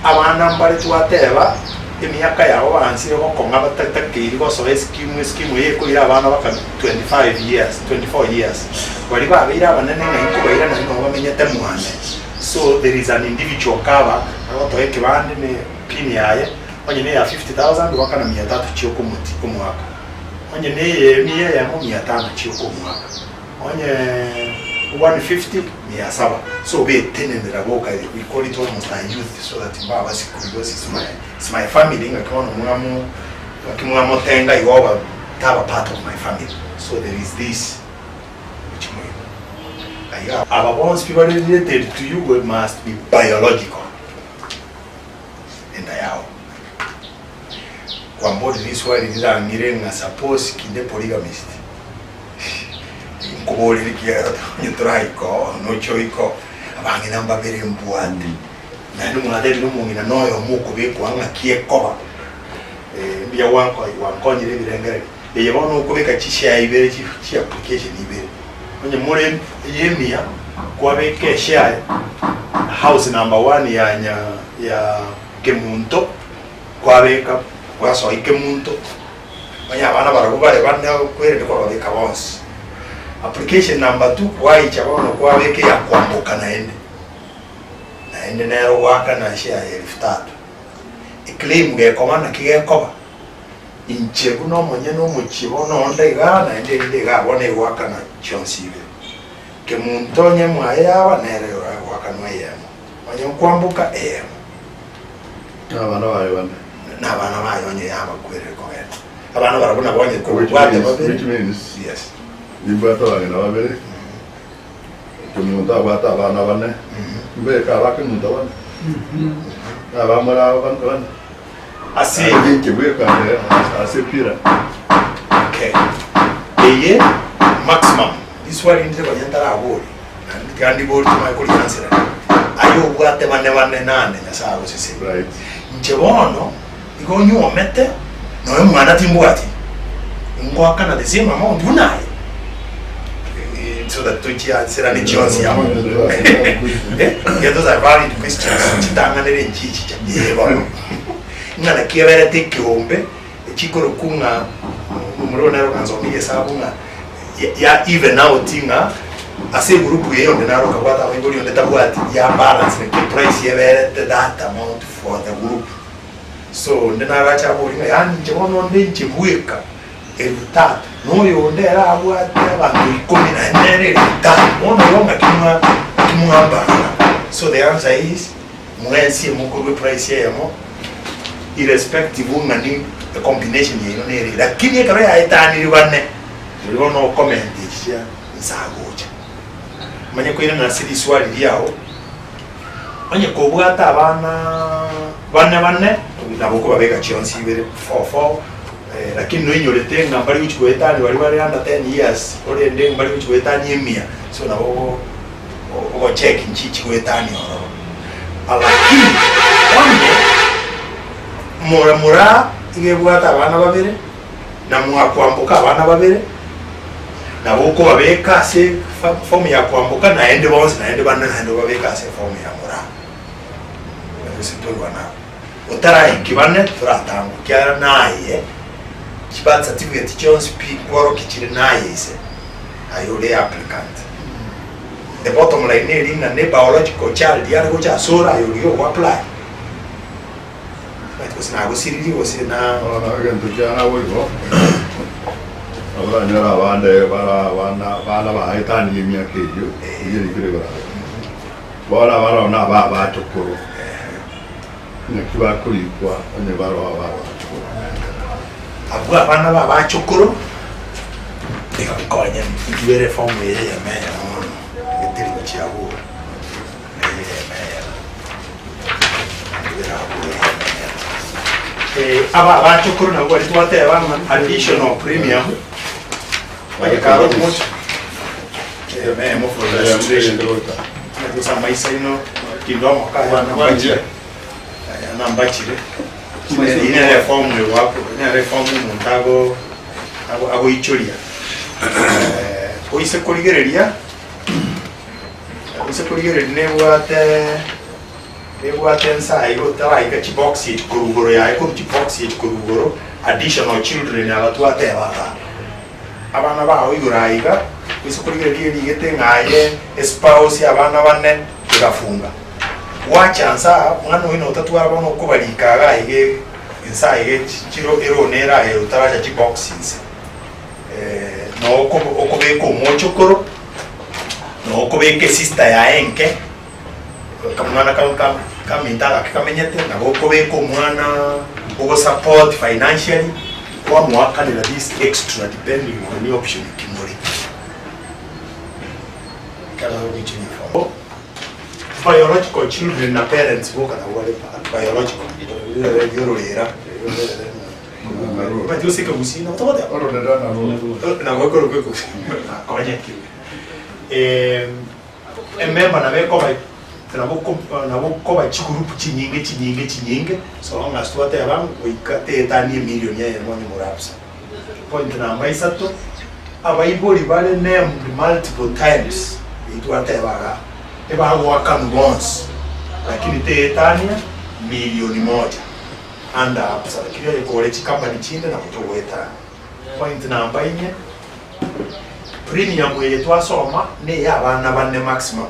Abana mbare twateba emiaka yabo baansire gokong'a batatakeiri gosoa eskimu, eskimu eye ekoira abana baka 25 years, 24 years. Baria babeire abanene ng'ai nkobaira naende nabo bamenyete mwane. So there is an individual cover agotoa ekebande ne pin yaye, onye ne ya 50,000 goakana mia tatu chioka omoti omwaka, onye ne eye emia eyemo mia tano chioka omwaka, onye 150 mia saba. So betenenera boka we call it almost a youth so that mbabasikwe because it's my, it's my family ng'aki bono mwamo ng'aki mwamotenga igo oba taba part of my family so there is this. Gochia moino. Aiga aba bonsi pi bare related to you we must be biological. Enda yao. Kwamborire riswali rirang'ire ng'a suppose kinde polygamist. Nkoborire ekiagera onye toraika oo noche oike oo, abang'ina mbabere mbwate. Naende mwatebire omong'ina noyomo okobekwa ng'aki ekoba. Mbuya gwankonyire ebirengererio. Eye bono okobeka chishare ibere chi application ibere. Onye more ey'emiya kwabeka eshare house number one ya nya ya Kemunto kwabeka gwasoa Kemunto onye abana barabwo bare bane okwerende kwababeka bonsi. Application number two kwaicha bono kwabeka eya kwamboka naende, naende nero goakana eshare ya elfu tatu. Eclaim gekoba naki gekoba. Inche buna omonyene omochie bono onde igaa, naende erinde igaa bono egoakana chionsi ibere. Kemunto onye mwaye yaba nere oragoakanwa eyemo, onye nkwamboka eyemo. Nabana baye bane. Nabana baye onye yabakwerire kogenda. Abana barabwo nabo onye kobwate babere. Which means, Yes. nimbwate abang'ina babere, Kemunto abwate abana bane, mbeke aba Kemunto bane, na abamura aba bane. Ase Inche bweka ase epira. Okay. Eye maximum riswali rinde konya ntarabori naende tiga ndibori timanye korianserera aye obwate bane bane nane Nyasaye agosesenie. Right. Inche bono igo onyuomete nonya omwana timbwati ngoakana the same amount buna aye so that tochianserane chionsi amo. Eh, those are valid questions chitang'anere nchichicha ee bono. Ng'a naki eberete ekeombe chikorokwa ng'a omomura oyo nere ogansomia egesabu ng'a ya even out ng'a ase egroup eye onde naro okabwata abaibori onde tabwati ya balance naki eprice eberete that amount for the group. So onde naro ache abori ng'a yaani inche bono onde inche bweka elfu tatu na oyonde ere abwate abanto ikomi naende nere elfu tatu bono igo ng'aki mwa ng'aki mwabanga. So the answer is. Mwensi emokorwe price eyemo irrespective ng'a ni ecombination yaino nere lakini ekero yaetanire bane ori bono okomenta echi chia nsagocha. Manye koirana ase riswali riao onye kobwate abana bane bane nabo okobabeka chionsi ibere four four lakini noinyorete ng'a mbari gochi goetania baria bare under 10 years orende mbari gochi goetania emia so nabo ogo. ogocheki nchichi goetania ororo. Lakini onye more moraa iga ebwate abana babere, na mwakwamboka abana babere, nabo okobabeka ase form ya kwamboka naende bonsi naende bane naende obabeke ase eform ya moraa. Gose toigwana abwo. Otaraiki bane toratangwa ekiagera naye chibirth certificate chionsi pi nkworokia chire naye ise. Aye ore applicant. The bottom line neri ng'a ne biological child yare gocha ase ore aye origia ogo apply. Omanyete gose nagosiririe gose na. Bono egento kiane nabo igo, nabo oranyore abande bare abana abana baetanirie emiaka eyio, eyio erikire igoro abwo. Bono abana abwo naba abachokoro, naki bakorikwa onye baroo aba abachokoro. Abwo abana ba abachokoro. Tiga nkonye ntwere efomu eye eyemo eyemo mono, eteri gochia abwo eye eyemo eyemo. Ntwere abwo eyemo eyemo. Aba abachokoro nabwo baria twateba ng'a additional premium, onye kare omochi eyemo eyemo for registration. Gose amaiso aino kinde omoka aya nambachire, aya nambachire. Eyio nere efomu egoakwa, nere efomu omonto ago. agoichoria. Oise korigereria, oise korigereria nebwate nebwate ensa iga otaraika chibox echi korwa igoro yaye korwa chibox echi korwa igoro additional children aba twateba igaa. Abana bao igoro aiga. Oise korigereria erigete ng'a aye espouse abana bane egafunga. Gwacha nse aa mwana oyio notatwara bono okobarika iga aiga ense aiga chiro eroon ere aye otaracha chibox inse. Noo okobeka omochokoro, noo okobeka esister yaye enke, Akamwana kaminto agake kamenyete, nabo okobeka omwana ogosupport financially, kwamoakanera this extra depending on option ki more. Ekero ogoichania eform. Biological children na parents boka nabo bare biological, riororera, omanyete gose ekegusii nabo togoteba? Nabo ekorokwa ekegusii, nakonyekire. Ememba nabo ekoba nabo koba chigroup chinyinge chinyinge chinyinge so long as twateba ng'a goika teetanie emillion eyemo onye more absa. Point namba isato, abaibori bare named multiple times eyio twateba igaa, ebagoakanwa bonsi lakini teetania million moja under absa lakini onye kore chicompany chinde nabo togoetania. Point namba inye, Premium eye twasoma neya abana bane maximum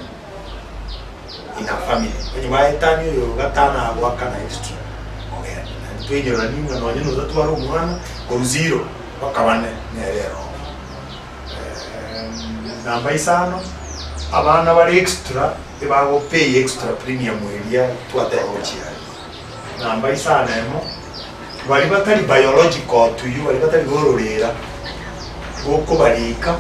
in a family. Onye baetania oyo gatano agoakana extra ogenda. Naende twainyorania ng'a nonye notatwara omwana korwa zero mpaka bane nere erogo. Namba isano, abana bare extra ebago pay extra premium eria twateba gochia aria. Namba isano emo, baria batari biological to you, baria batari bororera, gokobarika,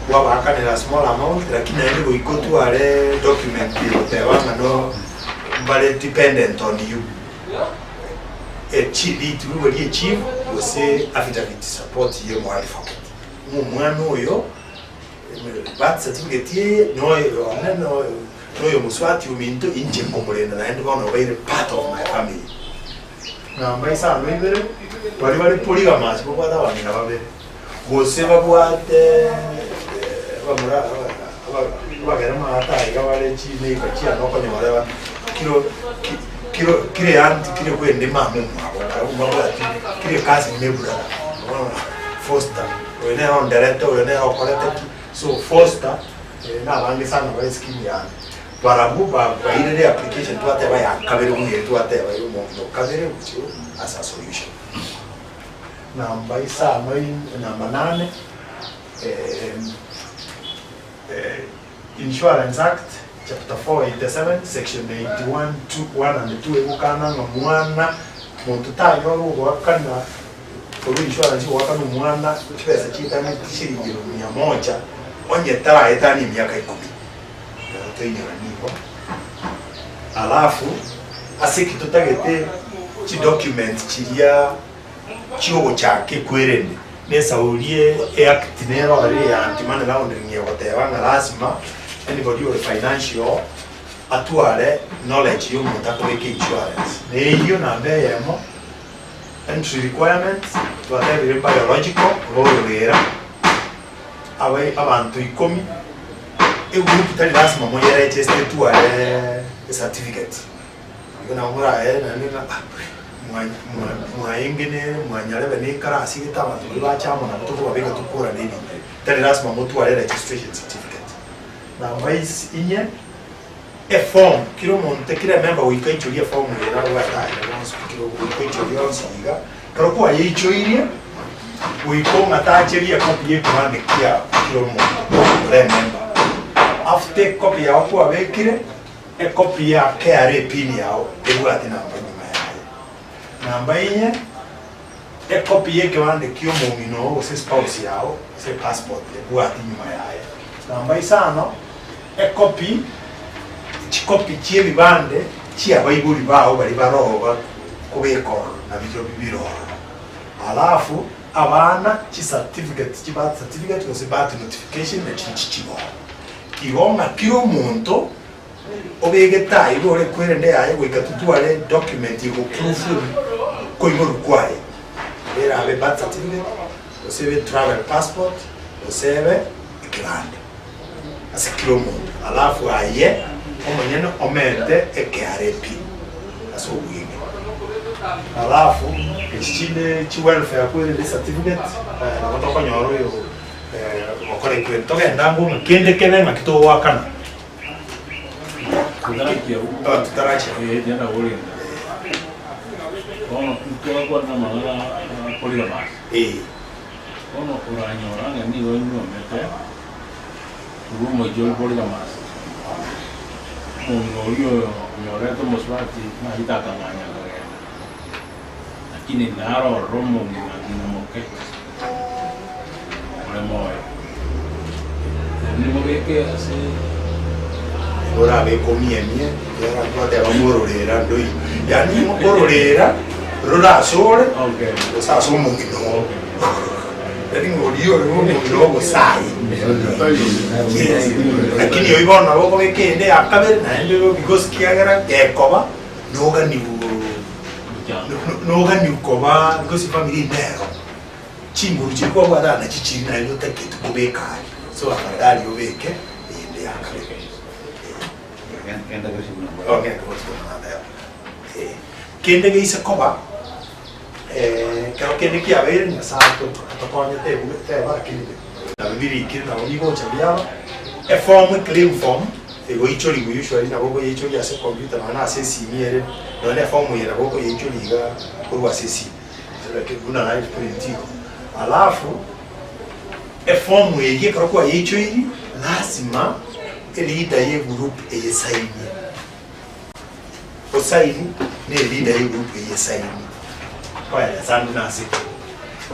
kwabaakanera a small amount, lakini naende goika otware document egoteba ng'a no mbare dependent on you. Echi rituko ria echief gose affidavit support ya omoadvocate, ng'a omwana oyo Birth certificate eye noyo one noyo mosubati ominto inche nkomorenda naende bono obeire part of my family. Namba isano ibere baria bare polygamous babwate abang'ina babere gose babwate abamura abagere maata iga bare chineighbour chiane okonyora ba kiro kiro kire aunt kire kwende mama omwabo barabwo mbabwati kire cousin ne brother bono foster. Oyo nere onderete, oyo nere okorete ki. So foster nabange sana bare scheme yane. Barabwo bairire application twateba ya kabere buna eye twateba ya omong'ina o kabere gochia as a solution. Namba isano namba nane Insurance Act chapter 487 section 81 2 1 and 2 egokana ng'a mwana monto tanyora ogoakana korwa insurance goakana omwana chibesa chiitaneti shilingi elfu mia moja onye taraetania emiaka ikomi. Nabo toinyora nigo. Alafu ase eki totagete chidocument chiria chiogochaka ekwerende, na esauri eact nere ororo ya anti money laundering egoteba ng'a lasima anybody ore financial atware knowledge ya omonto akobeka insurance. Na eyio namba eyemo, entry requirements, twatebire biological, bororera, abai abanto ikomi, egroup tari lasima moyeregister etware ecertificate. Igo nabo moraere naende ng'a ah, mwaenge nere, mwanyarebe nekare ase egete abanto baria bache amo nabo tokobabeka tokorane ebinto ebi. Tari lasima motware registration certificate. Namba inye, eform, kera omonto, kera emember goika aichorie eform eye nabwate aye bonsi pi kera goika oichorie onsi iga, ekero kwayeichoirie, goika ong'atacherie ecopy ya ekebande kiao kera omonto ore emember. After ecopy yao kwabekire, Ekopi ya KRA pin yao ebwate namba nyuma yaye. Namba inye, ekopi y'ekebande ki'omong'ina oo gose spouse yao gose epassport ebwate nyuma yaye. Namba isano, ekopi, chikopi chi'ebibande chi'abaibori bao baria baroo bakobeka ororo nabirobio bire ororo. Alafu abana chicertificate, chibirth certificate gose birth notification nachiria chichibe ororo. Igo ng'a kera omonto obegete aiga ore kwerende yaye goika totware document ego proof koiborwa kwaye, erabe birth certificate, gose ebe travel passport, gose ebe ekebande ase kera omonto. Alafu aye omonyene omente eKRA pin ase obweng'e. Alafu echi chinde chi welfare kwerende certificate, nabo tokonyora oyo. Gokora ekweri togende ango ng'a kende kebe ng'aki togoakana. Totarachia Oh, totarachia. Eh, tiana gorinda. Bono ntwakwana amang'ana akorire masi. Eh. Bono oranyora ng'a nigo nyuomete korwa omochie ore korire masi. Omong'ina oria oyo onyorete omosubati nachete akang'anya akagenda. Lakini naro ororo omong'ina ng'ina moke ore moyo. Naende nimobeke ase. Igo orabeke omiemie, ekiagera twateba ng'a ororera ndoi, yaani ororera rore asore gose ase omong'ina oo. Yaani ng'a oria ore omong'ina oo gose aye. Yes. Lakini oyio bono nabo okobeka eyende ya kabere naende because ekiagera gekoba noganiwu noganiwu koba because efamiri nero chinguru chiria kwabwate aa nachi chiri naende otagete kobeka aria so afadhali obeke eyende ya kabere. Oh, genda gose buna nateba. Eh, kende geise koba ekero kende kiabeire Nyasaye ato- atokonyete ebu teba lakini nabo birikire nabo bigocha biaba, eform eclaim form. Egoichorigwa usually nabo okoyeichoria ase computer nonya na ase esimi ere, nonya na eform eye nabo okoyeichoria iga korwa ase esimi, buna live print igo. Alafu eform eyio ekero kwayeichoirie, lazima eleader ye egroup eyesainie, osaini na eleader ye egroup eyio esainie, koeleza buna ase ki.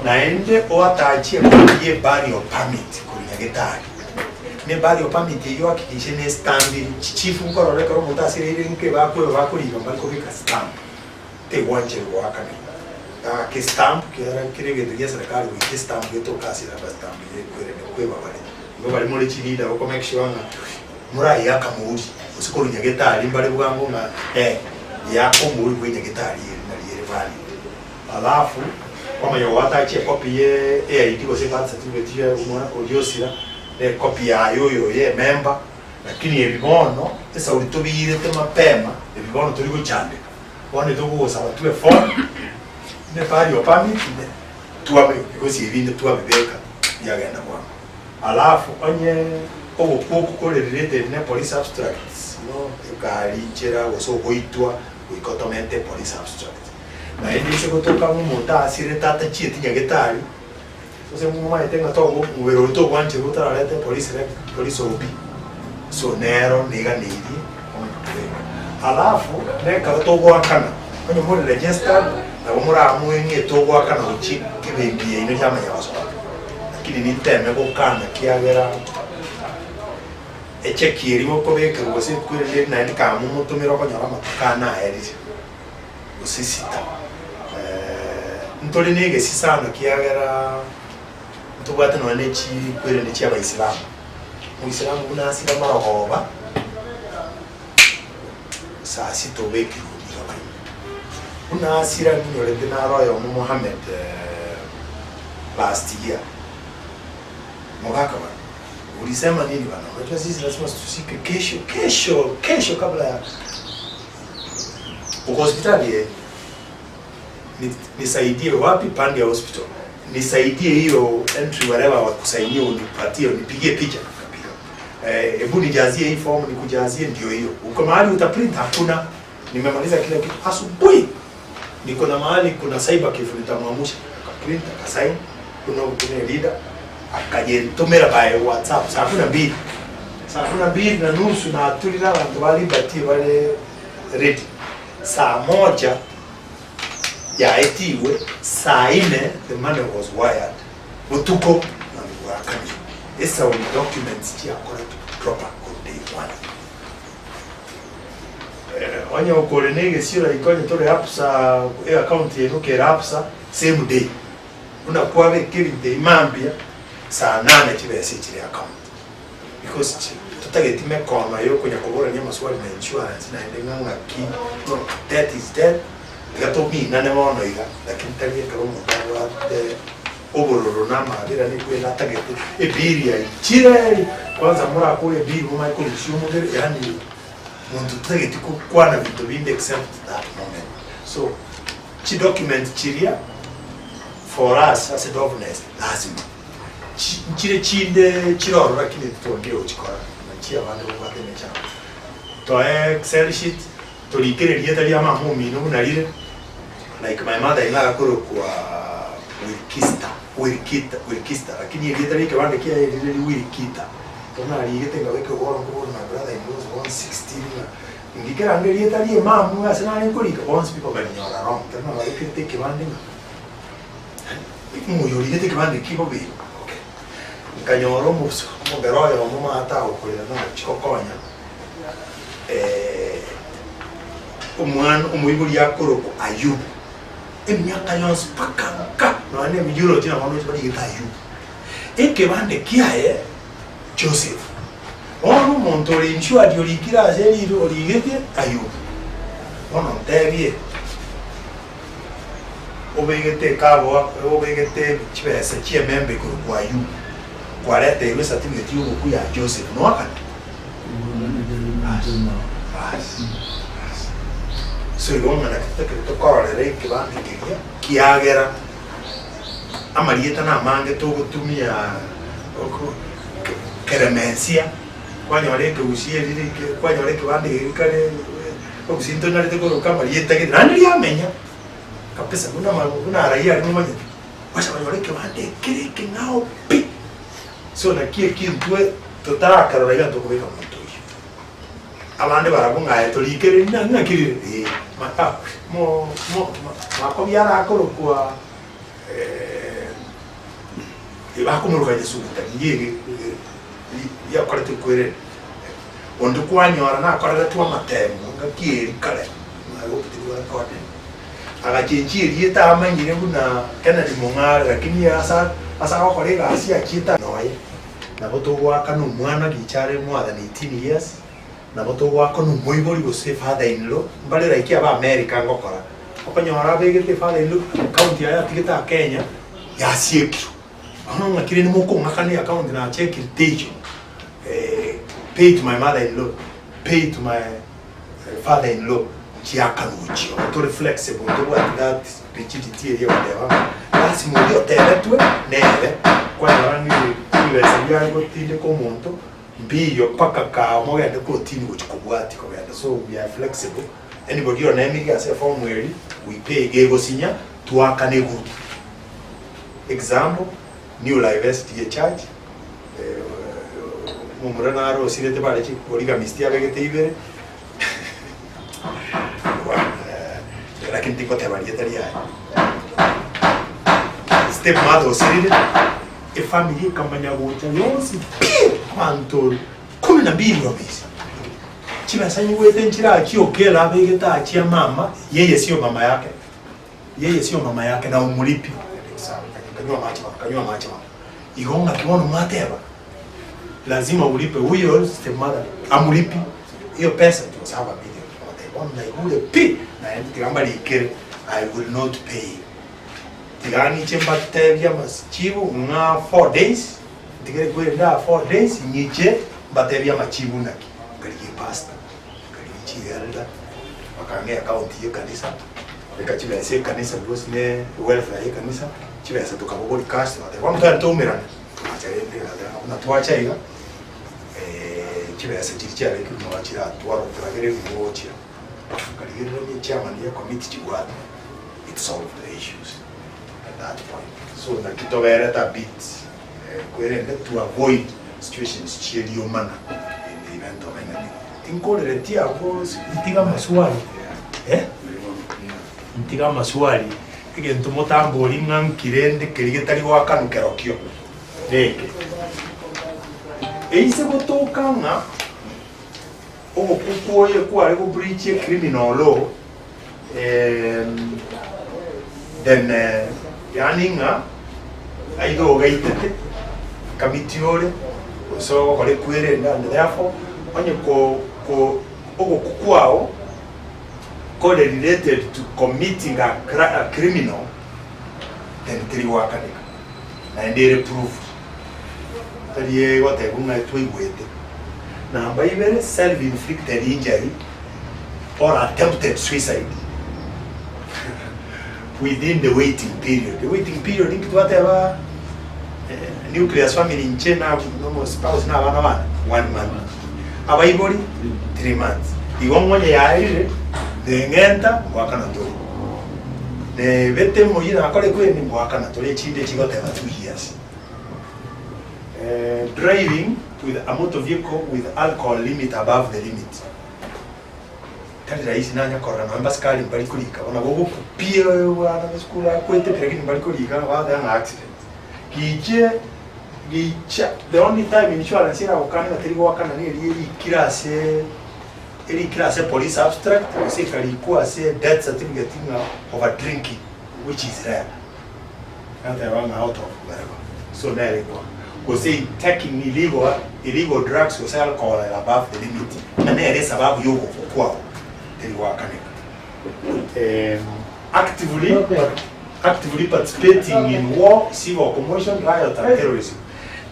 Naende oatachie ecopy ye burial permit korwa nyagetari. Ne burial permit eyio ohakikishe ne estambiri, chichief nkorora ekero omonto asireire nke bakoeba bakoriga mbari kobeka stamp, tegwancherwa goakanerwa. Gaki estamp kiagera kera egento gia serikali goika estamp getoke ase eraba stamp eye ekwerende nkoeba bare. Igo baria more chileader bako make sure ng'a morayeaka mouri gose korwa nyagetari mbare bwango ng'a eh yaka omouri bwe nyagetari eri nari ere valid. Alafu kwamanya goatacha ecopy ye eID gose ebirth certificate ya omwana oria osira, na ecopy yaye oyo oye emember, lakini ebi bono esauri tobiirete mapema, ebi bono tori gochandeka. Bono etogogosaba twe eform, ne burial permit, ne twabe because ebinde twabibeka biagenda bwango. Alafu onye ogokwa okwo kore related ne police abstracts, no egari nchera gose ogoitwa goika otomente epolice abstract. Naende inse gotoka ng'a omonto asirete atachieti nyagetari, gose momanyete ng'a togo omobere oyo togwancherwa otararete police rec police OB, so nero niganeirie omanye kobeka. Alafu nekero togoakana, onye more registered, nabo moramue ng'a etogoakana gochia ebenki yaino yamanya gosoa. Lakini ninteme gokana kiagera echeki eria mokobekerwa gose ekwerende naende kamomotomera okonyora amatuko ane aerire. gose sita. Ntore na egesi sana kiagera ntobwate nonya ne chikwerende chia abaisilamu. Omoisilamu buna asire amarogoba, saa sita obekirwe riroba ime. Buna asire ninyorete naro oyomo Mohammed last year, mogaka bana, ulisema nini bana, unajua sisi lazima tusike kesho kesho kesho kabla ya Uko hospitali eh? Ni, nisaidie wapi pande ya hospital? Nisaidie hiyo entry whatever wakusainie unipatie unipigie picha nikapiga. Eh, hebu nijazie hii form nikujazie ndio hiyo. Uko mahali utaprint hakuna. Nimemaliza kila kitu asubuhi. Niko na mahali kuna cyber cafe nitamwamusha. Akaprint akasign. Kuna kuna leader akajentumira by WhatsApp saa 12. Saa 12:30 naturire abanto ba Liberty bare ready. Saa moja yaetigwe, saa ine the money was wired botuko na bwakanire. Esauri documents chiakoretwe proper korwa day one. Eh, onye okore na egesio like onye tore Absa, eaccount yaino kere Absa, same day. Buna kwabeka ebinto ebi mambia, saa nane chibesa echire account. Because chi totageti mekono yokonya koborania amaswali na insurance naende ng'a ng'aki no death is death iga tominane bono iga lakini tari ekero omonto abwate obororo na amabera na ekwenda atagete ebill yaichire kwanza morakore ebill momanye korusia omobere yaani monto totageti kokwana binto binde except that moment so chidocument chiria for us ase Dovenest lazima. Nchire chinde chire ororo lakini titwangire gochikora nachi abande babwate emechando. Toe excel sheet torikere erieta ria mama omino buna rire like my mother in law akorokwa Wilkista Wilkita Wilkista lakini erieta ria ekebande kiaye rire ri Wilkita. Ekero narigete nkabeka oboro nkobora my brother in law was born 16 ng'a ngikera anga erieta ria emamu ase nare nkorika bonsi pi bakarinyora wrong ekero nababekerete ekebande ng'a Omoyo origete ekebande ki bobe? Okay. Nkanyora omosu omobere oyomo omanyete agokorera nagochia gokonya omwana omoibori akorokwa Ayubu. Emiaka yonsi mpaka nka nonya na emieulogy nabo ndoche barigete Ayubu. Ekebande kiaye Joseph. Bono omonto ore insured orikire ase eriro origete Ayubu. Bono ntebie. Obegete ekaboa, obegete chibesa chi'ememba igoro kw'Ayubu, kwareteirwe esatifiketi y'obokwa ya Joseph, noakane? Bas, bas. So igo ng'a naki totakeire tokororera ekebande keria, kiagera amarieta namange togotumia oko keremensia, kwanyora ekegusii erire kwanyora ekebande keria kare. Gose ntonarete koroka amarieta gete, naende riamenya kabisa buna ma buna raia aria momanyete, gwacha konyora ekebanda ekere ekeng'ao pi. So naki eki intwe totarakerora iga ntokobeka monto oyio. Abande barabwo ng'a aye torikereri na ng'aki rire eh ma mo mo makobiara akorokwa bakomoroka Nyasuguta riria ege riakorete kwereri. Onde kwanyora nakoreretwe amatemo ngaki eria kare, I hope tiri recording. Agachenchia erieta amanyire buna Kennedy Mong'are lakini asa ase agokora egasi achiete noye. Nabo togoakana omwana gicha are more than 18 years, nabo togoakana omoibori gose father in law, mbare like aba America ngokora, okonyora abegete father in law account yaye atigete aa Kenya yasiekirwe. Bono ng'aki rende mokong'akana eaccount nachekire teiyo. Pay to my mother in law, pay to my father in law, chiakanwa chio. Tore flexible, ntobwati that rigidity eria egoteba ng'a lasima oria otebetwe nere, kwanyora ng'a chibesa biare gotindeka omonto mbiyo mpaka kaa mogende kotini gochia kobwatia kogenda so we are flexible, anybody onemiri ase eform eria we pay gegosinya twakane egroup. Example, New Life SDA Church, Omomura naro osirete bare chipoligamist abegete ibere, lakini tingoteba rieta riaye. Step mother osirire, efamiri ekamanya gocha yonsi pi, abanto kumi na mbili wamesi. Chibesa nyigwete nchirachie okela abegete achia mama, yeye sio mama yake. Yeye sio mama yake na omorepi. Kanywa amache bono, kanywa amache bono. Igo ng'aki bono mwateba? Lazima ulipe huyo stepmother amulipi hiyo pesa it was half a million. Agateba bono naigure pi naende tiga mbarikere I will not pay. Tiga ng'iche mbatebie amachibu ng'a 4 days ntigere kwerenda aa 4 days ng'iche mbatebie amachibu naki. Nkarigia epastor, nkarigia chielder, bakang'a eaccount ye ekanisa. Beka chibesa ekanisa because ne welfare yekanisa, chibesa tokabogoria cash togateba bono tware toumerane, togacha rende togateba buna twacha iga chibesa chiria chiabekirwe nabo chiratware otoragereria gochia. Tokarigereria echairman ye committee chibwate, it solved the issues at that point. So naki toberete a bit kwerende to avoid situations chieriomana in the event of anything. Tinkoreretie abwo ntige amaswali eh, ntige amaswali egento motambori ng'a nki rende keria getari goakanwa kerokio neke. Eise gotoka ng'a obokuku oye kware go breach e criminal law then yaani ng'a either ogaitete kamiti ore gose ogokora ekwerende and therefore onye ko ko ogoku kwao kore related to committing a a criminal then teri goakaneka naende ere proved tari egotebwa ng'a twaigwete. Namba ibere self inflicted injury or attempted suicide within the waiting period. The waiting period inki twateba? Nucleus family inche na spouse na abana bane one month. Abaibori 3 months. Igo ng'onye yaerire neng'enta ngoakana tore. Nebete emoyio nakore kwendi ngoakana tore echinde chigoteba 2 years. Driving with a motor vehicle with alcohol limit above the limit. Tari rahisi nanya korora nonya basikari mbari korika bono gogokupia abana besukuru akwete pi lakini mbari korika ng'a bagoteba ng'a accident. Giche gicha the only time insurance eragokane ng'a teri goakana na eria erikire ase erikire ase police abstract gose ekarikwa ase death certificate ng'a over drinking which is rare. Nateba ng'a out of whatever so nere ekwa gose taking illegal illegal drugs gose alcohol above the limit ng'a nere esababu ya ogokwa kwao teri goakaneka. Actively actively participating in war, civil commotion, riot and terrorism.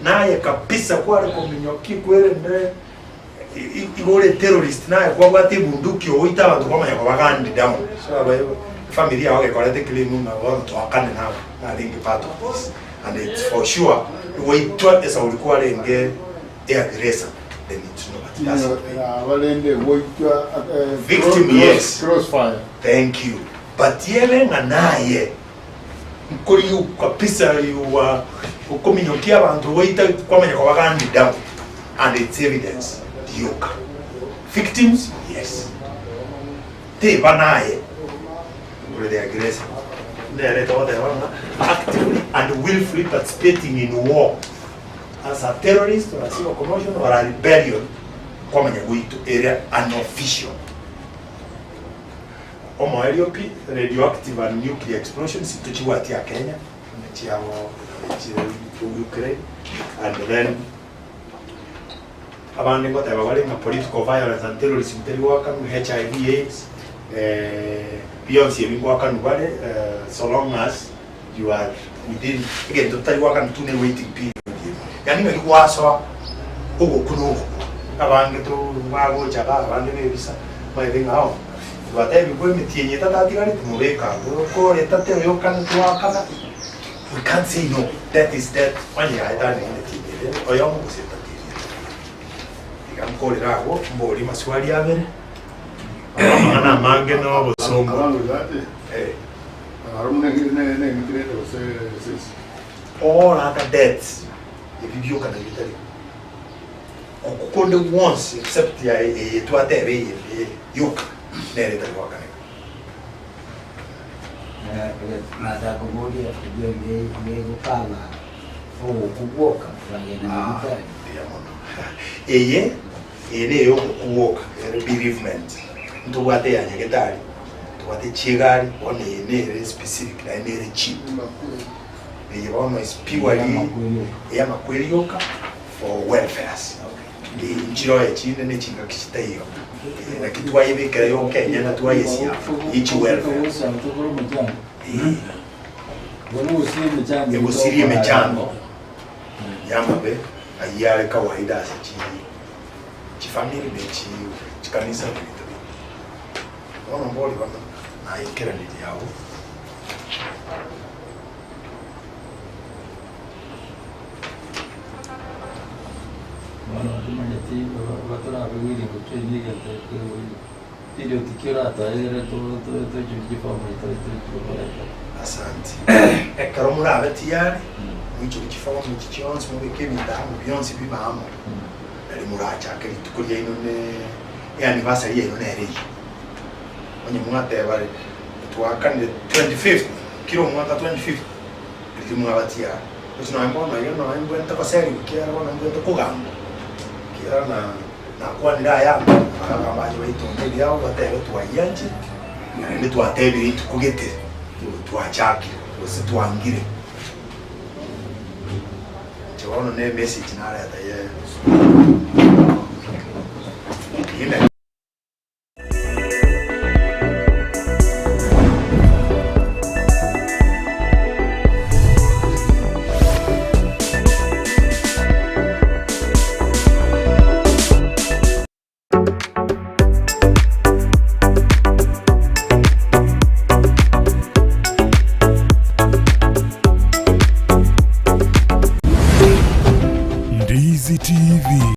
Naye kabisa kware kominyokia kwerende igo ore terrorist naye kwabwate ebunduki ogoita abanto kwamanya koba gunned down. So abae efamiri yao gekorete claim ng'a bono toakane nawe narenge part of this and it's for sure goitwa esauri kwarenge eaggressor then it's no but that's it. Abarende goitwa Victim yes. Crossfire. Thank you. But ebe ng'a naye nkoriu kabisa you are okominyokia abanto goita kwamanya koba gunned down and it's evidence rioka. Victims yes. Teba naye ore the aggressor. Nere togoteba ng'a actively and willfully participating in war as a terrorist or a civil commotion or a rebellion kwamanya goitwa ere unofficial. Omoerio pi, radioactive and nuclear explosions tochibwati aa Kenya, chiabo chire Ukraine and then abande ngoteba bare ng'a political violence and terrorism teri goakanwa, HIV AIDS, bionsi ebi ngoakanwa bare so long as you are within egento totari goakanwa tu ne waiting period eye. Yaani ng'aki gwasoa ogokwa na ogokwa. Abange to bagocha igaa abande bebisa omanyete ng'a oo twatebigwe emetienyi etato atigarete mobeke abwo okore etato oyokane twakana we can't say no death is death onye yaetania emetienyi ere oyomo gose etato eria. Iga nkorera abwo mborie maswali abere amang'ana amange na obosongo. Eh. All other deaths ebi bioka nabio bitari okwo konde gwonsi except ya eye twateba eye eye yoka nere etari goakaneka. Nataka koboria egokaba ogokwa gwoka bagenda nyagitari. Mbuya mono. Eye eye neye ogokwa gwoka ere bereavement. Ntobwate eya nyagetari, ntobwate chiegari, bono eye nere specific naende nere cheap. Eye bono is purely eyamakweri yoka for welfares. Nchire oye chinde ne chingaki chitaiyo. Naki twayebekera yoka enyene twayesia ye chiwelfare. Egosiria emechando yamabe ayio are kawaida ase chifamiri ne chikanisa na ebinto binde. Bono mbori bono naikeraniri abwo. Bono timanyeti batorabe willing gotrain egento ekio period ki oratoerere tochwe chiform tokoreta. Asante. Ekero morabe tiyari, moichore chiform echi chionsi mobeke ebinto amo bionsi bibe amo, nari morachake rituko riaino ne eanniversary yaino nere eyio. Onye mwateba twakanire 25th, kera omwaka 25th, riria mwaba tiyari. Gose nonye bono iga nonye mbwenerete goserigwa ekiagera bono mbwenerete kogambwa, ekiagera na nakwanire aya amo, abagaka mbache baitonge ebiabo batebe twaianchire, naende twatebire rituko gete twachakire gose twangire. Inche bono ne emessage nareta ye.